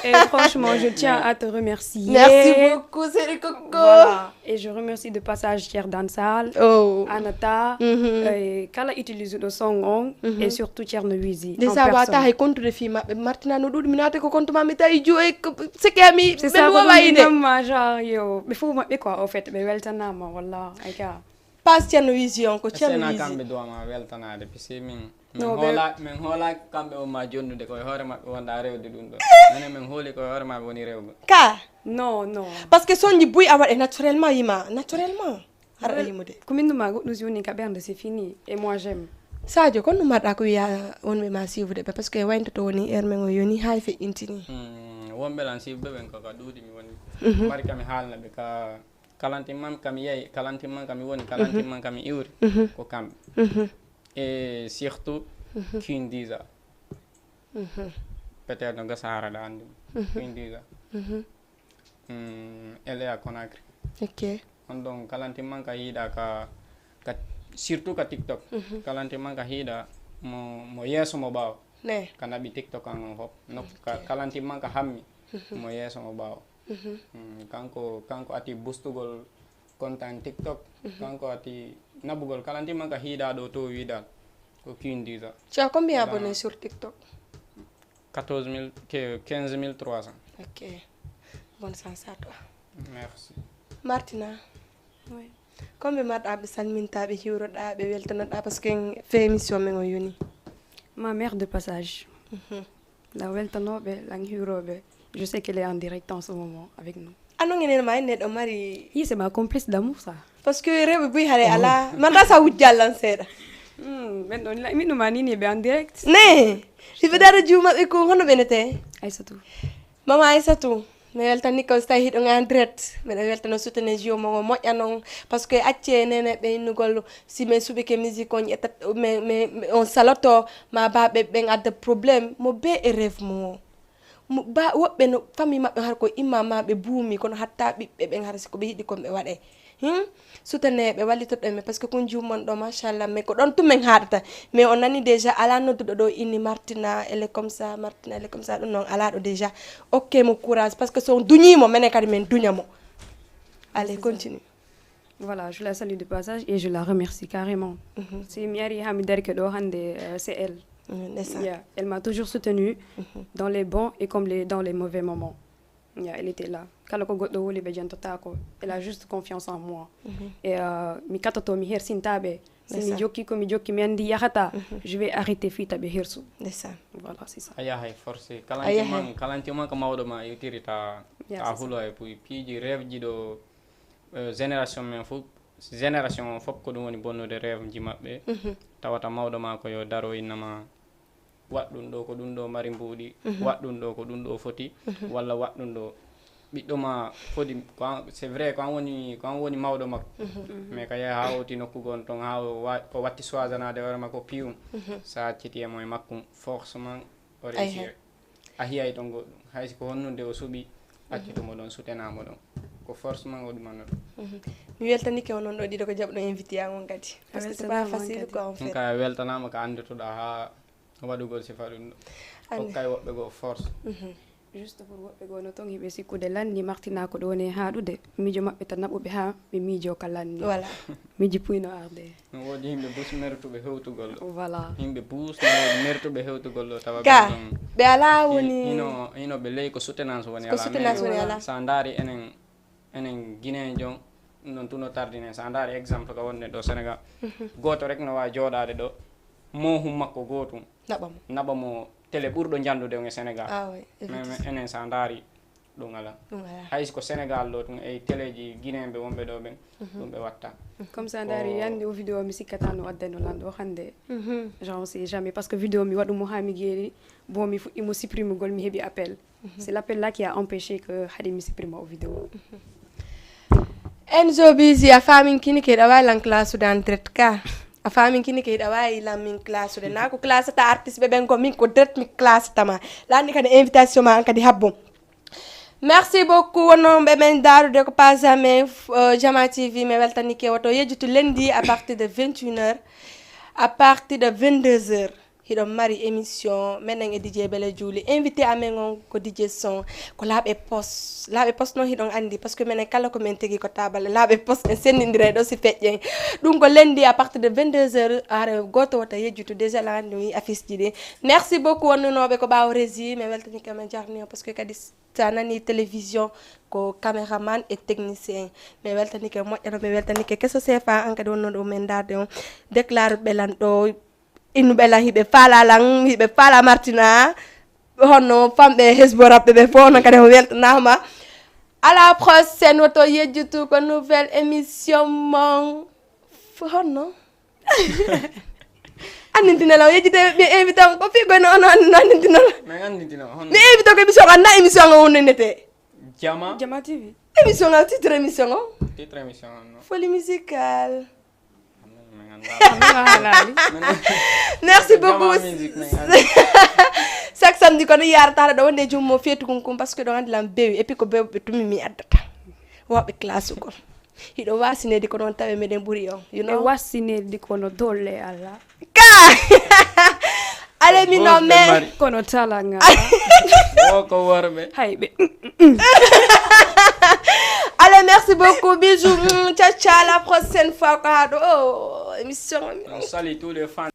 Et franchement, je tiens à te remercier. Merci beaucoup, Séri Coco. Voilà. Et je remercie de passage Cheikh Dansal, Oh. Anata, Mhm. euh, kala utiliser ɗo song on, Mhm. et surtout Thierno Wizi en Déjà, wata personne. Hay compte de fii maɓɓe, Martina no ɗuɗi, mi naate ko compte ma, mi tawi jo e ko, seke mi, C'est ɓe ça, mi ko wawa ɗum inde. Ɗum ma, genre, yo, ɓe fof maɓɓe quoi, au fait, ɓe weltanama, wallah, ay ka. Pas Thierno Wizi on, ko Thierno Sena Wizi. Kamɓe duwa ma weltanaade, parce que min, min Non, ɓe hoola-, min hoolaaki kamɓe on ma jonnude, ko e hoore maɓɓe wonda rewde ɗum ɗo. Minen min hooli ko e hoore maɓɓe woni rewgol. Ka? Non, non. Parce que sonji buy a waɗe naturellement, yima, naturellement. Aɗa yimude. Ko min numa goɗɗum si woni ka ɓernde, c'est fini. Et moi, j'aime. Sadio, ko numarɗa ko wiya wonɓe ma siifude ɓe? Parce que waynto to woni heure men o yoni hay feƴƴintini. Hmm, wonɓe lan siifude ɓen ko ka ɗuuɗi mi woni. Mhm. Mari ka mi haalna ɓe ka kalantin man ka mi yeyi, kalantin man ka mi woni, kalantin Mhm. man ka mi iwri. Mhm. Ko kamɓe. Mhm. Et surtout, Mhm. Queen Diza. Mhm. Peut-être no gasa hara ɗa andi. Mhm. Queen Diza. Mhm. Mm, L A Conakry. Ok. On ɗon kalantin man ka hiiɗa ka, ka, surtout ka TikTok. Mhm. Kalantin man ka hiiɗa mo, mo yeeso mo ɓaawo. Ne. Ka naɓi TikTok an on fof. No ka, Ok. kalantin man ka hammi. Mhm. Mo yeeso mo ɓaawo. Mhm. Mm, kanko, kanko ati bustugol kontan TikTok. Mhm. Kanko ati naɓugol kalantin man ka hiiɗa ɗo to wiɗal. Ko Queen Diza. Tu as combien Dans abonnés sur TikTok? Quatorze mille, que quinze mille trois cents. Ok. Bonne chance à toi. Merci. Martina. Oui. Combien marɗa ɓe salminta, ɓe hiwroɗa, ɓe weltanoɗa, parce que en fait émission men o yoni. Ma mère de passage. Mhm. La weltanoɓe, la hiwroɓe. Je sais qu'elle est en direct en ce moment avec nous. Ano ngenen ma enne ɗo mari. Yi, c'est ma complice d'amour, ça. Parce que rewɓe buy hare ala. Manda sa wujjallan seeɗa. Hmm, ɓen ɗon la, min ɗuma ni ni ɓe en direct. Ne. Hiɓe dara juuma ɓe ko hono ɓe nete. Aysatu. Mama Aysatu, mi weltani ko so tawi hiɗon en direct. Miɗo weltano soutenir jio mo ngo moƴƴa non. Parce que acce nene ɓe innugol si min suɓike musique on ƴetta, min, min, min on saloto ma ba ɓe ɓen adda problème. Mo be e rêve mo. Mo ba, woɓɓe no famille maɓɓe har ko imma ma ɓe buumi, kono hatta ɓiɓɓe ɓen har si ko ɓe yiɗi kon ɓe waɗe. Hmm? Soutenir ɓe, wallitoɗon ɓe, parce que kun juumon ɗo, machallah, mais ko ɗon tun men haɗata. Mais on nani déjà, ala nodduɗo ɗo inni Martina, elle est comme ça, Martina, elle est comme ça, ɗum non, ala ɗo déjà. Ok mo courage, parce que so on duñi mo, menen kadi men duña mo. Allez, C'est ça. Continue. Voilà, je la salue de passage et je la remercie carrément. Mhm. Si mi ari ha mi darike ɗo hande, euh, c'est elle. Mm, ndeysaan. Yeah, elle m'a toujours soutenue Mhm. dans les bons et comme les, dans les mauvais moments. Yeah, elle était là. Kala ko goɗɗo woni ɓe jantotaako. Elle a juste confiance en moi. Mhm. Et, euh, mi katoto, mi hersinta ɓe. Si mi Ndeysaan. Jokki ko mi jokki, mi andi yahata, Mhm. je vais arrêter fii ta ɓe hersu. Ndeysaan. Voilà, c'est ça. A yahay forcé. A yahay. Kalanti man, kalanti man ko mawɗo ma yewtiri ta, Yeah, ta c'est ça. Hulo e puy piiji rêve ji ɗo, euh, génération men fof, génération on fof ko ɗum woni bonnude rêve ji maɓɓe. Mhm. Tawata mawɗo ma ko yo daro innama waɗ ɗum ɗo, ko ɗum ɗo mari mbuuɗi, Mhm. waɗ ɗum ɗo, ko ɗum ɗo foti, Mhm. walla waɗ ɗum ɗo. Ɓiɗɗo ma foti, ko an, c'est vrai, ko an woni, ko an woni mawɗo makko. Mhm. Mais ka yaha ha o woti nokku gon ton, ha o wa-, o watti soisanaade hoore makko piyum. Mhm. Sa acciti e mo e makkum, forcément, o Ay, réussir. Hay. A hiyay ɗon goɗɗum. Hay si ko honnude o suɓi, accitumo ɗon, sutenamo ɗon. Ko forcément o ɗumano ɗum. Mhm. Mi weltanike onon ɗo ɗiɗo ko jaɓɗo invité an on kadi. Parce que c'est pas facile quoi, en fait. Ka weltanama ka anndutoɗa ha waɗugol sifa ɗum ɗo. Hokkay woɓɓe goo force. Mhm. Juste pour woɓɓe goo no ton hiɓe sikkude lanni martina ko ɗo woni haaɗude. Miijo maɓɓe tan naɓuɓe ha ɓe miijo ka lanni. Voilà. Miiji puy no arde. No woodi yimɓe bus mertuɓe hewtugol ɗo. Voilà. Yimɓe bus no woodi mertuɓe hewtugol ɗo tawa ka ɓe alaa woni hino, hino ɓe ley ko soutenance woni ko alaa. Soutenance woni alaa. Sa ndaari enen, enen Guinéen jon, ɗum ɗon tun no tardinen. Sa ndaari exemple ka wonde ɗo Sénégal. Mhm. Gooto rek no waawi jooɗaade ɗo, moohum makko gootum. Naɓa mo. Naɓa mo télé ɓurɗo njanndude on e Sénégal. Ah, oui, mais, mais enen sa ndaari, ɗum alaa. Ɗum alaa. Hay si ko Sénégal ɗo tun e téléji Guinéen ɓe wonɓe ɗo ɓen, mhm, ɗum ɓe watta. Comme ça, ndaari, ko yandi o vidéo mi sikkata no adda no lanɗo hannde. Mhm. Genre, on sait jamais. Parce que vidéo mi waɗu mo haa mi geeri, bon, mi fuɗɗi mo supprimugol, mi heɓi appel. Mhm. C'est l'appel là qui a empêché que hade mi supprime o vidéo. Mhm. Enzo Busy, a faamin kini ke ɗa waawi lan classe dan direct ka. A faamin kini ke ɗa waawi lan min classe de. Naa ko classe ta artiste ɓe ɓen ko min ko direct mi classe tama. Lanni kadi invitation ma an kadi habbo. Merci beaucoup, wonno ɓe men darude ko pas jamais, euh, Jama T V, mais weltanike woto yejjutu lundi à partir de vingt et une heures, à partir de vingt-deux heures. Hiɗon mari émission, menen e D J Bele Juuli. Invité amen on ko D J Son, ko Laaɓe Pos. Laaɓe Pos non hiɗon anndi, parce que menen kala ko men tegi ko taabal Laaɓe Pos, en senndindira e ɗo si feƴƴen. Ɗum ko lundi à partir de vingt-deux heures, hare gooto wota yejjutu, déjà la anndi mi affiche ji ɗi. Merci beaucoup wonnunooɓe ko ɓaawo régie, mais weltanike men jarni on, parce que kadi sa nani télévision ko caméraman e technicien. Mais weltanike moƴƴano, mais weltanike keso sefa an kadi wonno ɗo men ndaarde on. Déclare ɓe lan ɗo. Innuɓe lan hiɓe faala lan, hiɓe faala Martina. Honno famɓe Hesbo Rap ɓe fof non kadi o weltanaama. À la prochaine, woto yejjutu ko nouvelle émission mon. F-, honno? Anndintina lan, yejjude ɓe invité on, ko fii koy no, no, no anndintina lan. Men anndintina, honno? Mi invité ko émission an, na émission an wonnete? Jama. Jama T V. Émission an, titre émission on? Titre émission an, non? Folie musicale. Merci beaucoup. Chaque samedi, kono yarata ɗo wonde jummo feetu kun kun, parce que ɗo andi lan bewi, et puis ko bewɓe tumi mi addata. Waɓe classe ko. Hiɗo wasinede ko non tawe meɗen ɓuri on, you know? Ɓe wasinede ko no dolle Allah. Ka! Allez, mi nomme. Kono talanga. Woko worɓe. Hayɓe. Allez, merci beaucoup. Bisous. Mm, ciao, ciao. La prochaine fois, quoi. Oh, émission. On salue tous les fans.